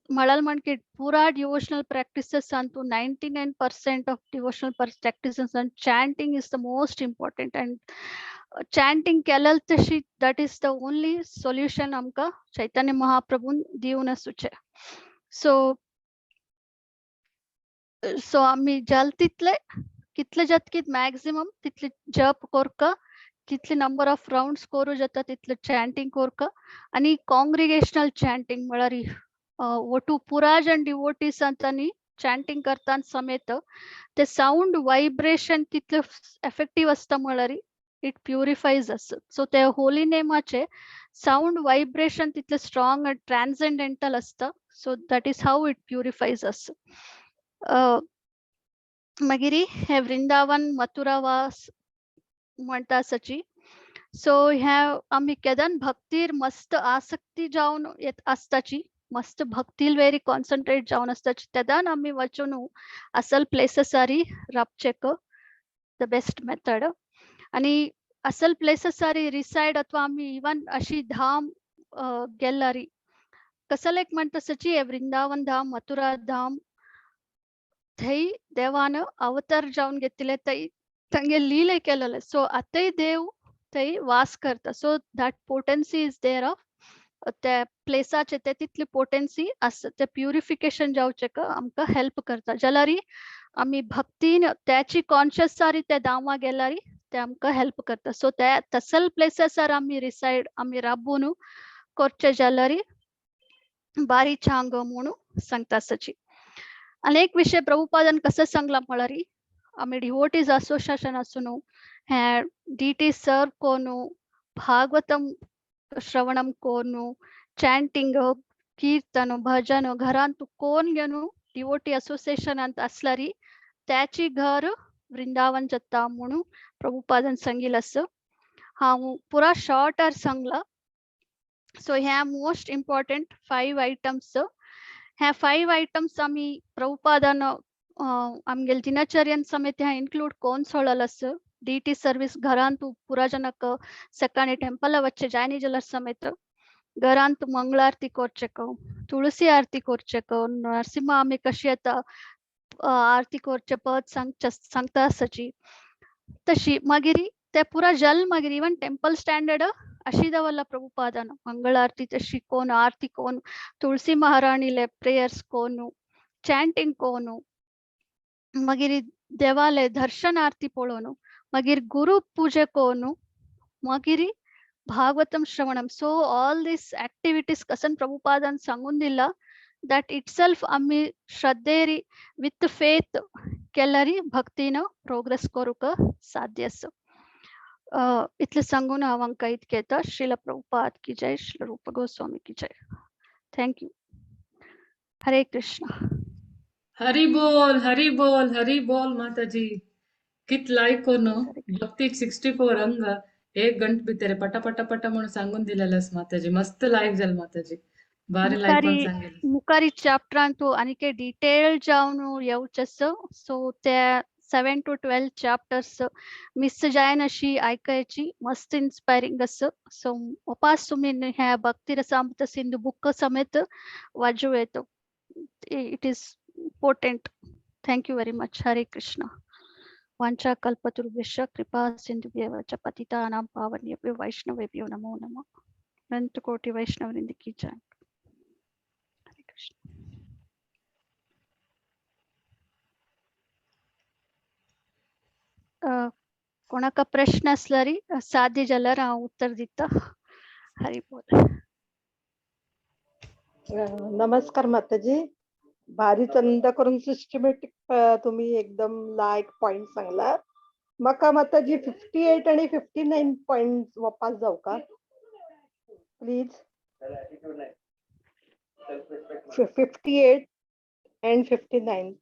म्हळाल म्हणकी पुरा devotional practices Antu 99% of devotional practices and chanting is the most important. And chanting केल्याल तशी that is the only solution आमकां चैतन्य महाप्रभून दिवन आसूचे. सो सो आमी जाल तितले कितले जातकीत मॅक्झिमम तितले जप कोरका, कितले नंबर ऑफ राउंड्स कोरू जाता तितले चॅन्टिंग कोरका. आनी कॉंग्रिगेशनल चॅन्टिंग म्हळ्यार ಒಟ್ಟು ಪೂರಾ ಜन डिवोटीस आनी चॅन्टिंग करता समेत ते साउंड वायब्रेशन तितले एफेक्टीव आसता म्हळ्यार it प्युरिफायज अस. सो ते होली नेमाचे साउंड वायब्रेशन तितले स्ट्रॉंग अँड ट्रान्सेंडेंटल आसता. So that is how it purifies us. मागीर हे वृंदावन मथुरा वास म्हणटा आसाची. सो ह्या आमी केदन भक्तीर मस्त आसक्ती जावन येत आसताची, मस्त भक्तील वेरी कॉन्सन्ट्रेट जावन आसताची, तेदान आमी वचून असल प्लेसेसारी राबचेक the best method. आनी असल प्लेसेसारी रिसायड अथवा आमी इवन अशी धाम गेल्लारी कसलेक म्हणटा सची वृंदावन धाम मथुरा धाम थंय देवान अवतार जावन घेतिल्ले, थंय तांगे लीले केलेले. सो आतांय देव थंय वास करता. So that potency is there of त्या प्लेसाचे, ते तितली पोटेन्सी आसा, ते प्युरिफिकेशन जावचें आमकां हेल्प करता. जाल्यार आमी भक्तीन त्याची कॉन्शियस सारी त्या दामा गेल्यार ते आमकां हेल्प करता. सो त्या तसल प्लेसेसार आमी रिसायड आमी राबून करचे जाल्यार बारी चांग म्हणून सांगता सची. आनी एक विशय प्रभुपादान कसं सांगला म्हळ्यार आमी डिवोटीज असोसिएशन आसून हे डिटी सर्व कोनु, भागवतम श्रवणम कोनु, चॅन्टिंग कीर्तन भजन घरांत कोण घेवन डिवोटी असोसिएशनांत असल्यारी त्याची घर वृंदावन जाता म्हणून प्रभुपादान सांगिल्लें आसा. हांव पुरा शॉर्टार सांगला. सो ह्या मोस्ट इम्पॉर्टंट 5 आयटम्स, ह्या 5 आयटम्स आमी प्रभुपादान आमगेले दिनचर्यन समेत ह्या इन्क्लूड कोण सोळल आसा. डी सर्वीस घरांत पुरा जनक सकाळी टेंपल वच्चे जायनी जाल्यार समेत घरांत मंगळारती करचेक, तुळसी आरती करचेक, नरसिंह आमी कशी येता आरती करचे पद सांगता आसाची तशी. मागीर ते पुरा जल मागीर इवन टेंपल स्टँडर्ड अशी दवरला प्रभुपादान. मंगळ आरती तशी कोण आरती कोण, तुळसी महाराणीले प्रेयर्स कोण, चॅन्टिंग कोण, मागीर देवाले दर्शन आरती पळोवन, मागीर गुरु पूजे कोण, मागीर भागवतम श्रवणम. सो ऑल these activities कसन प्रभुपादान सांगून दिला that it self आमी श्रद्धेरी विथ फेथ केल्यारी भक्तीन प्रोग्रेस करूंक साध्य आसा. इतलें सांगून हांव हांकां इतकें येता. श्रील प्रभुपाद की जय, श्रील रूप गोस्वामी की जय. Thank you. Hare Krishna. Hari बोल, हरी बोल, हरी बोल माताजी. कित लायक कोण भक्ती 64 अंग एक गंट भितर पटा पटा पटा म्हणून सांगून दिलेलंस माताजी. मस्त लायक जाल माताजी, बारी लायक कोण सांगेल. मुखारी चॅप्टरान तूं आनीक डिटेल जावन येवचें. सो ते 7 to 12 chapters miss जायन अशी आयकायची, मस्त इन्स्पायरिंग आसा. सो उपास तुमी ह्या भक्ती रसामृत सिंधू बुक समेत वाजू येतो. It is important. Thank you very much. Hare Krishna. वांछा कल्पतरुभ्यश्च कृपा सिंधुभ्येव च पतितानां पावनेभ्यो वैष्णवेभ्यो नमो नमः. अनंत कोटि वैष्णव वृंद की जय. हरे कृष्ण. कोणाका प्रश्न आसल्यार साध्य जाल्यार हांव उत्तर दिता. हरी बोल. नमस्कार माताजी. भारी चंद करून सिस्टमॅटिक तुम्ही एकदम लायक पॉइंट सांगला. माका माताजी 58 आणि 59 पॉइंट वापस जाऊ का प्लीज? 58 अँड 59.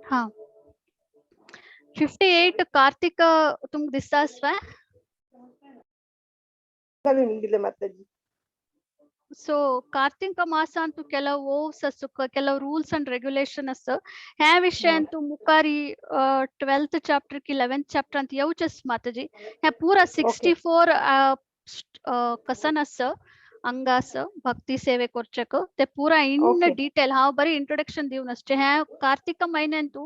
हा, 58 कार्तिक तुमकां दिसता आसवा. घालून दिले माताजी. ಸೊ ಕಾರ್ತಿಕ ಮಾಸ ಅಂತೂ ಕೆಲವು ಓವ್ಸ್ ಅಸ್ಸು, ಕೆಲವು ರೂಲ್ಸ್ ಅಂಡ್ ರೆಗ್ಯುಲೇಷನ್ ಅಸ್. ह्या विषय ಅಂತೂ ಮುಖಾರಿ 12th chapter ಕಿ 11th chapter ಅಂತ येवचेच माताजी. ह्या पुरा 64 कसन आस अंगास भक्ती सेवे करचेक ते पुरा इन डिटेल हांव बरी इंट्रोडक्शन दिवन आसचे. ह्या कार्तिक म्हयन्यांतू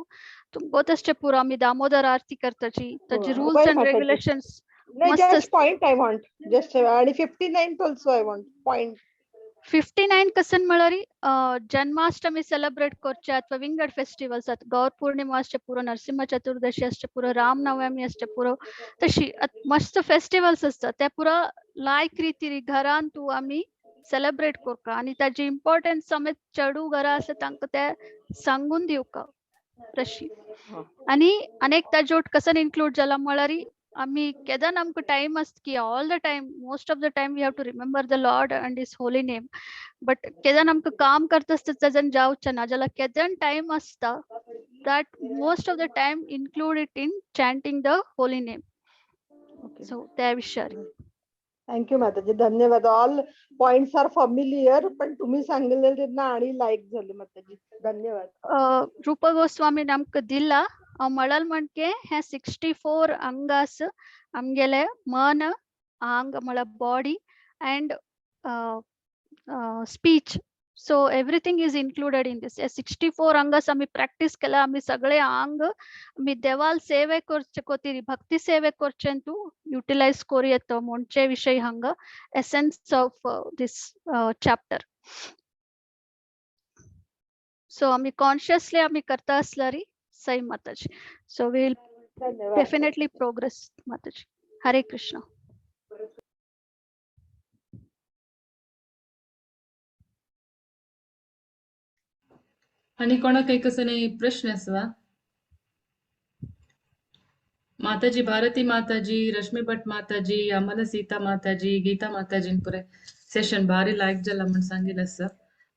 तुमकां गोत पुरा आमी दामोदर आरती करताची, ताची रुल्स अँड रेग्युलेशन्स. नाही, just point I want just, आणि 59 also I want point. 59 कसन म्हळ्यार जन्माष्टमी सेलिब्रेट करचे ಅಥವಾ ವಿಂಗಡ್ ಫೆಸ್ಟಿವಲ್ಸ್ आत गौर ಪೂರ್ಣಿಮಾ ಅಷ್ಟೇ ಪೂರ, नरसिंह चतुर्दशी ಅಷ್ಟೇ ಪೂರ, रामनवमी ಅಷ್ಟೇ ಪೂರ, तशी मस्त फेस्टिवल्स आसता ते पुरा लायक रितीन घरान तूं आमी सेलिब्रेट करता आनी ताजी इम्पॉर्टन्स आमी चेडूं घरा आसा तांकां ते सांगून दिवका तशी. आनी अनेक ताजे कसन इन्क्लूड जाला म्हळ्यार आमी केदन आमकां टायम आसता की all the time, most of the time we have to remember the Lord and his holy name, but केदन आमकां काम करता आसता तेजन जावचें ना जाल्यार केदन टायम आसता that most of the time include it in chanting the holy name. So त्या विषयार. Thank you माताजी, धन्यवाद. ऑल पॉइंट्स आर फॅमिलियर, पण तुम्ही सांगितलेले ना आणि लाईक झाले माताजी, धन्यवाद. रूप गोस्वामी आमकां दिला हांव म्हणल म्हणके हे 64 अंगास आमगेले मन आंग म्हळ्यार body and speech, so everything is included in this. 64 angas आमी प्रॅक्टीस केला, आमी सगळे आंग आमी देवाल सेवे करचे खातीर भक्ती सेवे करचे तूं युटिलायज करूं येता म्हणचे विशय हांगा essence of this chapter. So आमी कॉन्शियसली आमी करता आसल्यार सई माताजी, so will definitely progress Mataji. Hare Krishna. आणि कोणाक कसं प्रश्न आसवा? माताजी भारती माताजी, रश्मी भट माताजी, अमल सीता माताजी, गीता माताजी पुरे सेशन भारी लायक जाला म्हण सांगितलं आसा,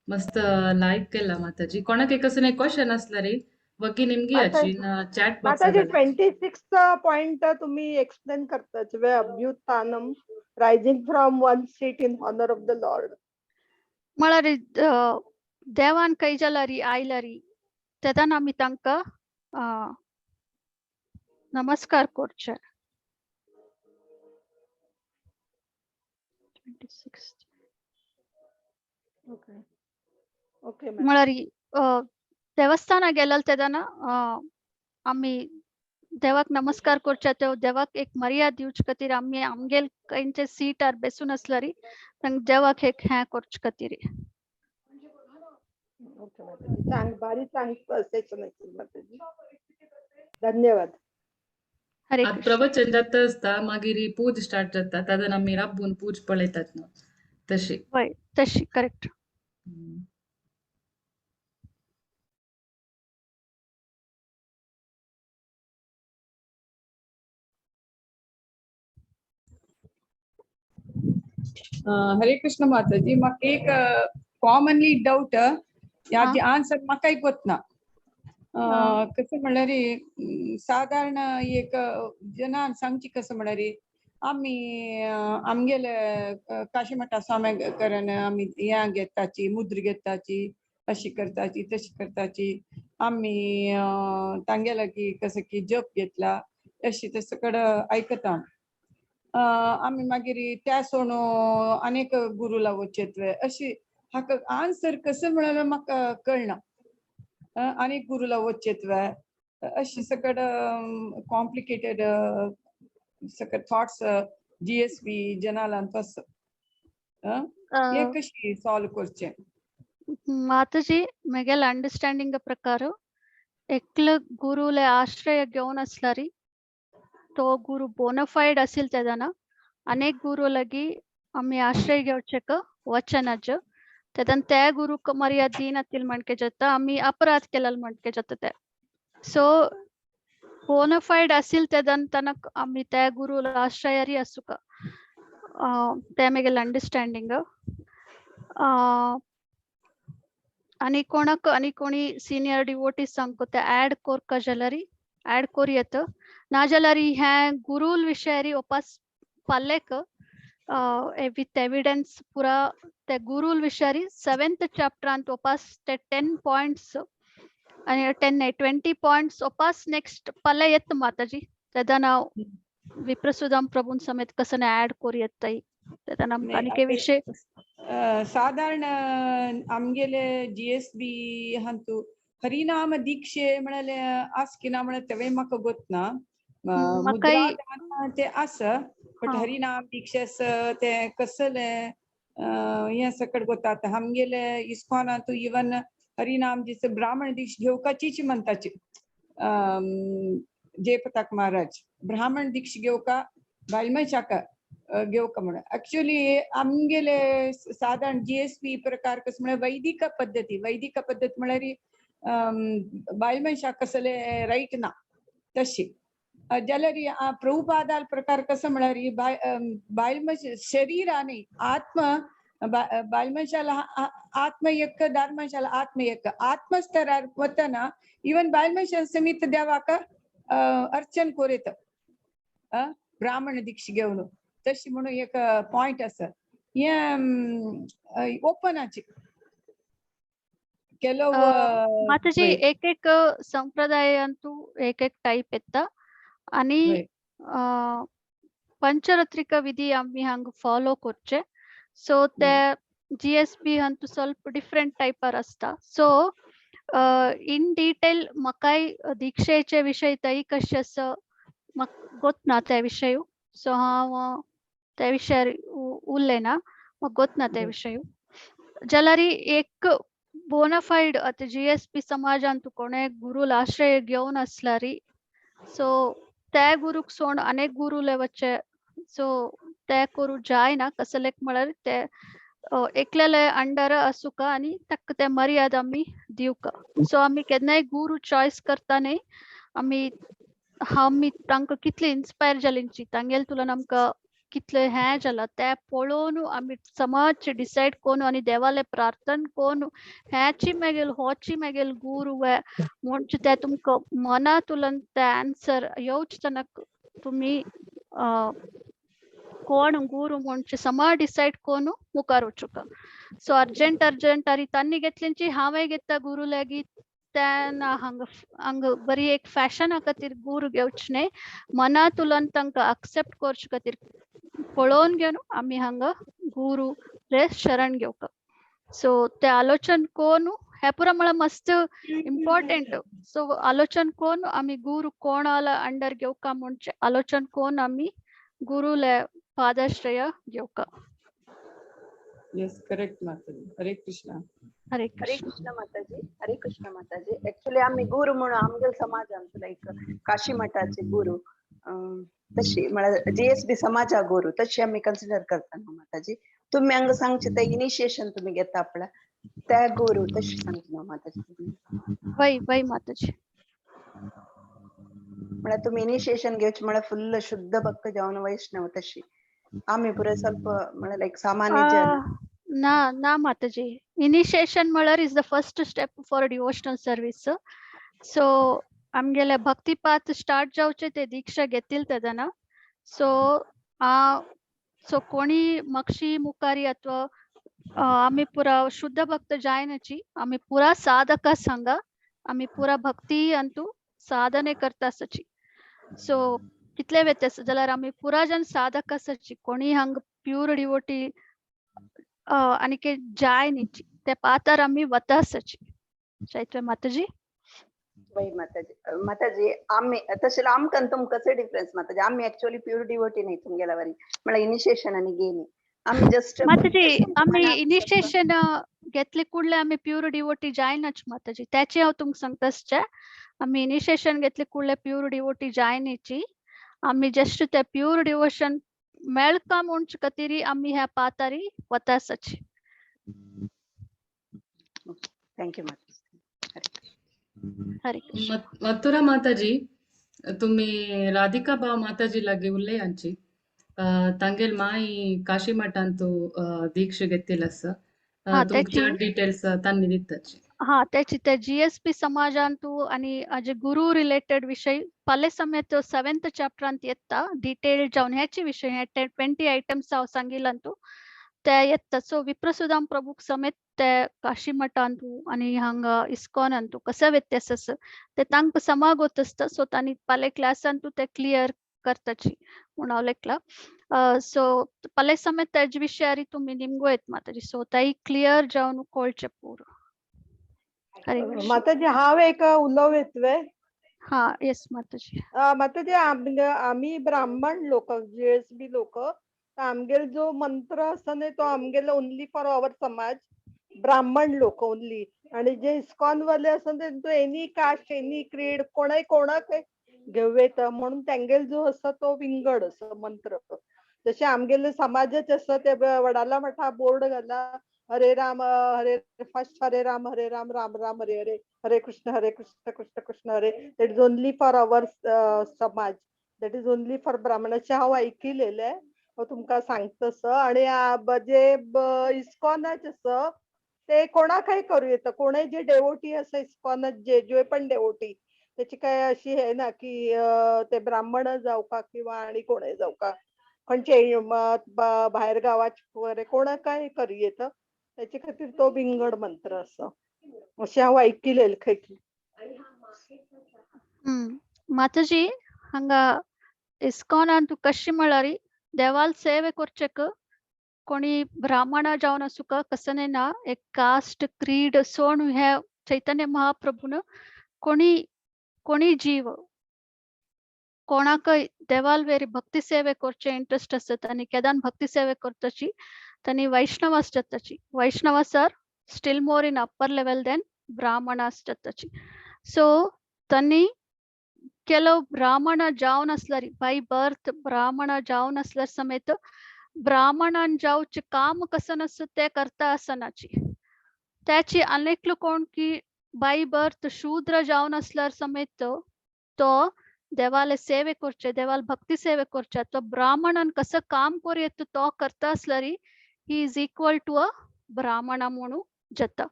मस्त लायक केला माताजी. कोणाक कसं क्वेश्चन असला रे वगी निमगी याची चॅट बॉक्स. माताजी 26 पॉइंट तुम्ही एक्सप्लेन करताच वे अभ्युत्थानम rising from one seat in honour of the Lord. म्हळ्यार देवान खंय जाल्यार आयल्यार तेन्ना आमी तांकां नमस्कार करचे. 26 ओके ओके म्हळ्यार देवस्थाना गेल्यार तेन्ना आमी देवाक नमस्कार करचे, ते देवाक एक मर्याद दिवचे खातीर आमी आमगेल खंयचे सीटार बेसून आसल्यार तांकां देवाक एक हें करचे खातीर. ओके माताजी, चांग भारी चांग सेशन असेल माताजी, धन्यवाद. हरे आत कृष्ण. प्रवचन जाता आसता मागीर पूज स्टार्ट जाता, तातून आमी राबून पूज पळयतात न्हू तशी. हय तशी करेक्ट. हरे कृष्ण माताजी, म्हाका एक कॉमनली डाऊट, याची आन्सर म्हाकाय गोतना. कसं म्हणल्यार साधारण एक जनान सांगची कसं म्हणल्यार आमी आमगेले काशीमठा स्वामी करण आमी हें घेताची, मुद्र घेताची, अशी करताची तशी करताची, आमी तांगेले की कसं की जप घेतला अशी तसं कडेन आयकता. आमी मागीर त्या सोणू अनेक गुरुला वचेतवे अशी हाका आन्सर कसं म्हळ्यार म्हाका कळना. अनेक गुरुला वचेतवे अशी सगळं कॉम्प्लिकेटेड सगळं थॉट्स जी एस बी जनालान तसं हे कशी सॉल्व करचे? माताजी म्हगेले अंडरस्टँडिंग प्रकार एकलो गुरुले आश्रय घेवन आसल्यार तो गुरु बोनाफायड असेल तेन्ना अनेक गुरु लागी आमी आश्रय घेवचेक वचनाच तेन्ना त्या गुरुक मर्याद दिनातील म्हणके जाता, आमी अपराध केलेलो म्हणके जाता ते. सो बोनाफायड असेल तेन्ना ताणक आमी त्या गुरुला आश्रयारी आसूका, ते म्हगेले अंडरस्टँडिंग. आनी कोणाक आनी कोणी सिनियर डिवोटीज सांगता ते ऍड कोरका जाल्यार ऍड करूं येता, नाजाल्यार हें गुरुल विशयारी ओपास पाल्लेक विथ एविडन्स पुरा ते गुरूल विषयारी 7th चॅप्टरांत ओपास ते 10 पॉइंट्स आणि 10 नाही 20 पॉइंट्स ओपास नेक्स्ट पल्ले येत माताजी. तेदना विप्रसुदाम प्रभून समेत कसं ऍड करू येत तेदना नाही, आनी के विषय साधारण आमगेले GSB हंतु हरिनाम दीक्षे म्हळ्यार आसकिना म्हळ्यार तेवें म्हाका गोतना. म्हाकाय मुद्रादान ते आसा बट हरिनाम दीक्षेस ते कसले हें सकट गोता. आतां आमगेले इस्कॉनांतू इवन हरिनाम जिसे ब्राह्मण दीक्ष घेवकाचीच म्हणटाची जयपताक महाराज ब्राह्मण दीक्ष घेवका बायल मनशाक घेवका म्हणून. एक्चुअली आमगेले साधारण GSB प्रकार कसं म्हळ्यार वैदिक पद्दती, वैदिक पद्दत म्हळ्यार बायल मनशाक कसले रायट ना तशी जाल्यार प्रभुपादाल प्रकार कसं म्हळ्यार बायल मनश शरीर आनी आत्मा बायल मनशाला आत्म एक दार मनशाला आत्म एक आत्मस्तरार वतना इवन बायल मनशा समीत देवाक अर्चन कोरेत ब्राह्मण दीक्ष घेवन तशी म्हणून एक पॉइंट आसा. हें ओपनाची ಕೆಲವು माताजी एक एक संप्रदायांतू एक एक टाईप येता आणि पंचरत्रिका विधी आम्ही हांगा फॉलो करचे. सो ते GSB हंतू ಸ್ವಲ್ಪ डिफरंट टायपार आसता. सो इन डिटेल म्हाकाय दीक्षेचे विशय तरी कशें आसा म्हाका गोतना त्या विशय. सो हांव त्या विशयार उलयना, म्हाका गोतना त्या विशय. जाल्यार एक बोनाफायड आतां GSB समाजांत कोणे गुरूल आश्रय घेवन आसल्यारी सो त्या गुरूक सोड अनेक गुरूले वच्चे सो ते करूं जायना. कसलेक म्हळ्यार ते एकल्याले अंडर आसूका आनी ताका ते मर्यादा आमी दिवका. सो आमी केन्नाय गुरू चॉयस करता न्ही आमी आमी तांकां कितले इन्स्पायर जालींची तांगेले तुलन आमकां कितले हें जाला ते पळोवन आमी समाज डिसायड करून आनी देवाले प्रार्थना करून हेची मागीर होची मागीर गुरू म्हणजे ते तुमकां मना तुलन ते आन्सर येवचे तेन्ना तुमी कोण गुरू म्हणजे समा डिसायड करून मुखार वचूका. सो अर्जंट अर्जंट आनी तांणी घेतल्यांची हांवें घेता गुरू लागीं तेन्ना हांगा हांगा बरी एक फॅशना खातीर गुरू घेवचे न्ही, मना तुलन तांकां एक्सेप्ट करचे खातीर पळोवन घेवन आमी हांगा गुरू रे शरण घेवका. सो ते आलोचन करून हे पुरा म्हळ्यार मस्त इम्पॉर्टंट. सो आलोचन करून आमी गुरू कोणाला अंडर घेवका म्हणजे आलोचन करून आमी गुरूले पादाश्रय घेवका. येस करेक्ट माताजी. हरे कृष्णा. हरे हरे कृष्ण. कृष्ण माताजी. हरे कृष्ण माताजी. ऍक्च्युली आम्ही गुरु म्हणून आमगेल समाजांत लायक काशी मठाचे गुरु तशी म्हळ्यार GSB समाजा गुरु तशी आमी कन्सिडर करता न्हू माताजी. तुम्ही हांगा सांगचे ते इनिशिएशन तुम्ही घेता आपल्या त्या गुरु तशी सांगता न्हू माताजी तुमी. वय वय माताजी. म्हळ्यार तुम्ही इनिशिएशन घेवचे म्हळ्यार फुल्ल शुद्ध भक्त जावन वैष्णव तशी आमी पुरे ಸ್ವಲ್ಪ म्हळ्यार लायक सामान्य जन. ना ना माताजी, इनिशिएशन म्हळ्यार is the first step for devotional service. So आमगेले भक्तिपात स्टार्ट जावचे ते दीक्षा घेतील तेदना. सो सो कोणी मक्षी मुखारी अथवा आमी पुरा शुद्ध भक्त जायनाची, आमी पुरा साधक सांगा आमी पुरा भक्ती अंतू साधने करता आसाची. सो कितले व्यत्यास जाल्यार आमी पुरा जन साधक आसाची, कोणी हांग प्यूर डिवोटी आनी जाय न्ही ते पातार आमी वता आसाची. चैत्य माताजी. वय माताजी. माताजी आमी तशें आमकां तुमकां कशें डिफरन्स माताजी? आमी एक्चुअली प्युअर डिवोटी न्ही तुमगेल्या वरी म्हळ्यार इनिशिएशन आनी घेनी आमी जस्ट माताजी आमी इनिशिएशन घेतले कुडले आमी प्युअर डिवोटी जायनाच माताजी. त्याचे हांव तुमकां सांगता आमी इनिशिएशन घेतले कुडले प्युअर डिवोटी जायनाची, आमी जस्ट ते प्युअर डिवोशन मेळका म्हणचे खातीर आमी ह्या पातारी वता आसाची. Thank you माताजी. हरे कृष्ण. मथुरा माताजी, तुम्ही राधिका भाव माताजी लागी उलयांची तांगेल माई काशी मठांतू दीक्षा घेतिल आसा. तुमकां चड डिटेल्स तांणी दिताची. हा त्याची ते जीएसपी समाजांतू आणि जे गुरु रिलेटेड विषय पले समेत 7th चॅप्टरांत येता डिटेल जावन ह्याचे विषय हे 20 आयटम्स हांव सांगिलांतू ते येता. सो विप्रसुदाम प्रभूक समेत ते काशी मठांतू आणि हांगा इस्कॉनांतू कसं व्यत्यास आसा ते तांकां समा गोत आसता. सो तांणी पाले क्लासांतू ते क्लियर करताची म्हूण हांव लेखला. सो पले समेत तेजे विशयारी तुमी निमगो येत माताजी. सो ताई क्लियर जावन कळचें पूरो. हरे कृष्ण. माताजी हांव एक उलोवं येतवे? हा येस माताजी. माताजी आमी ब्राह्मण लोक, जीएसबी लोक, आमगेल जो मंत्र आसा न्ही तो आमगेलो ओनली फॉर our समाज, ब्राह्मण लोक ओनली. आणि जे इस्कॉन वाले आसा ते तो एनी कास्ट एनी क्रीड कोणाय कोणाक घेवं येता म्हणून तेंगेल जो आसा तो विंगड आसा मंत्र. जशें आमगेले समाजाचे आसा ते वडाला मठा बोर्ड घाला Hare Ram Hare first Hare Ram Ram Ram Hare Hare, Hare Krishna Krishna Krishna Hare. That is only for our समाज, that is only for ब्राह्मणाचे. हांव ऐकिलेलें, हांव तुमकां सांगता. आणि जे इस्कॉनाचे आसा ते कोणाकय करूं येता, कोणय जे डेवोटी आसा इस्कॉनात जे जे पण डेवोटी त्याची काय अशी हे ना की ते ब्राह्मण जावका किंवा आणि कोणय जावका खंयचे भायर गावाचे वगैरे कोणाकय करूं येता, त्याचे खातीर तो विंगड मंत्र आसा अशें हांव ऐकिलेलें खंय. माताजी हांगा इस्कॉनान तूं कशी म्हळ्यार देवाल सेवे करचेक कोणी ब्राह्मण जावन आसूं कसने ना एक कास्ट क्रीड सोण हे चैतन्य महाप्रभून कोणी कोणी जीव कोणाकय देवाल वेरी भक्ती सेवे करचे इंट्रस्ट आसत आनी केदान भक्ती सेवे करताची तांणी वैष्णव आसताची. Vaishnavas are still more in upper level than ब्राह्मण आसताची. सो तांणी ಕೆಲವು ಬ್ರಾಹ್ಮಣ जावन आसल्यार बाय बर्थ ब्राह्मण जावन आसल्यार समेत ब्राह्मणान जावचे काम कसं आसता ते करता आसनाची. त्याची अनेकलो कोण की बाय बर्थ शूद्र जावन आसल्यार समेत तो देवाले सेवे करचे, देवाल भक्ती सेवे करचे, तो ब्राह्मणान कसं काम करूं येता तो करता आसल्यार he is equal to a ब्राह्मणा म्हणून जाता.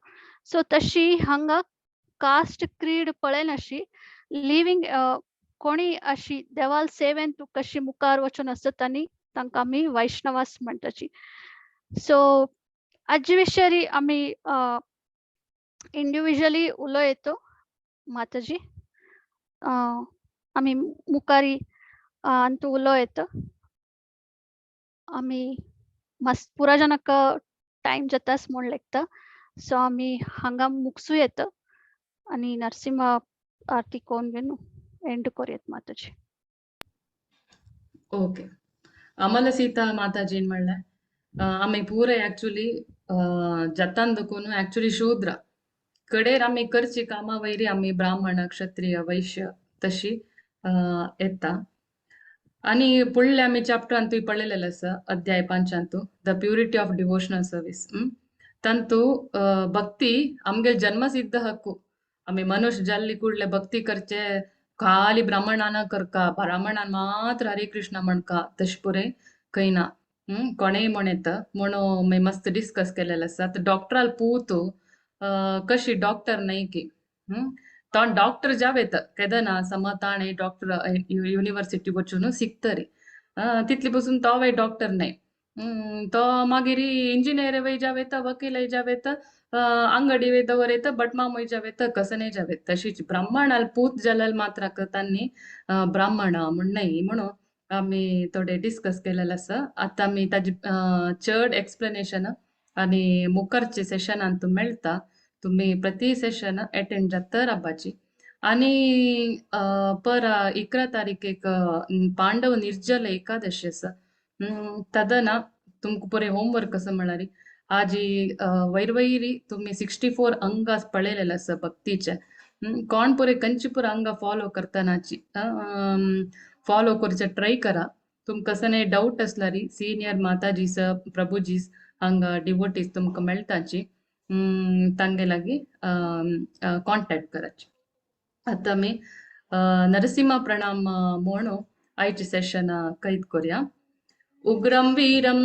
सो तशी हांगा कास्ट क्रीड पळयनाशी लिव्हिंग कोणी अशी देवाल सेवेन तूं कशी मुखार वचून आसता तांणी तांकां आमी वैष्णवास म्हणटाची. सो हाजे विशयी आमी इंडिविज्युअली उलोवं माताजी. आमी मुखारी अंतू उलोवं येता. आमी मस्त पुरा जाणांक टायम जाताच म्हूण लेखता. सो आमी हांगा मुगसूं येता आनी नरसिंह आरती कोन बीन एंड करूयात माताजी. ओके. अमल सीता माताजीन म्हणलें आमी पुरे ऍक्च्युली जतान दखून ऍक्च्युली शूद्र कडेर आमी करची कामां वयरी आमी ब्राह्मण क्षत्रिय वैश्य तशी येता. आनी फुडल्या आमी चॅप्टरांतूय पळयलेलें आसा अध्याय 5 the purity of devotional service. तांतू भक्ती आमगे जन्मसिद्ध हक्कू. आमी मनुष्य जाल्ली कुडले भक्ती करचे खाली ब्राह्मणान करका, ब्राह्मणान मात्र हरे कृष्ण म्हणका तशें पुरें खंय ना. कोणेय म्हण येता म्हणून मी मस्त डिस्कस केलेलें आसा. आतां डॉक्टराल पूत कशी डॉक्टर न्हय की तो डॉक्टर जाव येता केदना समज ताणें डॉक्टर युनिवर्सिटी वचून शिकतरी तितली पसून तो वय डॉक्टर न्हय, तो मागीर इंजिनियर वय जाव येता, वकील जाव येता, अंगडी वय दवर येता, भटमामूय जाव येता, कसनय जाव येता. तशीच ब्राह्मणाल पूत जाल्यार मात्र तांणी ब्राह्मण म्हण न्हय म्हणून आमी थोडे डिस्कस केलेलें आसा. आतां आमी ताजी चड एक्सप्लेनेशन आनी मुखारचे सेशनान मेळटा. तुम्ही प्रति सेशन अटेंड जाता राबाची. आनी पर 11 तारीखेक पांडव निर्जल एकादशी आसा. तदना तुमकां बरें होमवर्क आसा म्हळ्यार आजी वैरवैरी तुम्ही 64 अंग पळयलेले आसा भक्तीचे. कोण पुरे कंची पुरे अंग फॉलो करतानाची फॉलो करचे ट्राय करा. तुमकां कसले डावट आसल्यार सिनियर माताजीस प्रभुजीस हांगा डिवोटीज तुमकां मेळटाची, तांगे लागीं कॉन्टॅक्ट कराची. आतां आमी नरसिंह प्रणाम म्हणून आयचे सेशन कैद करूया. उग्रं वीरं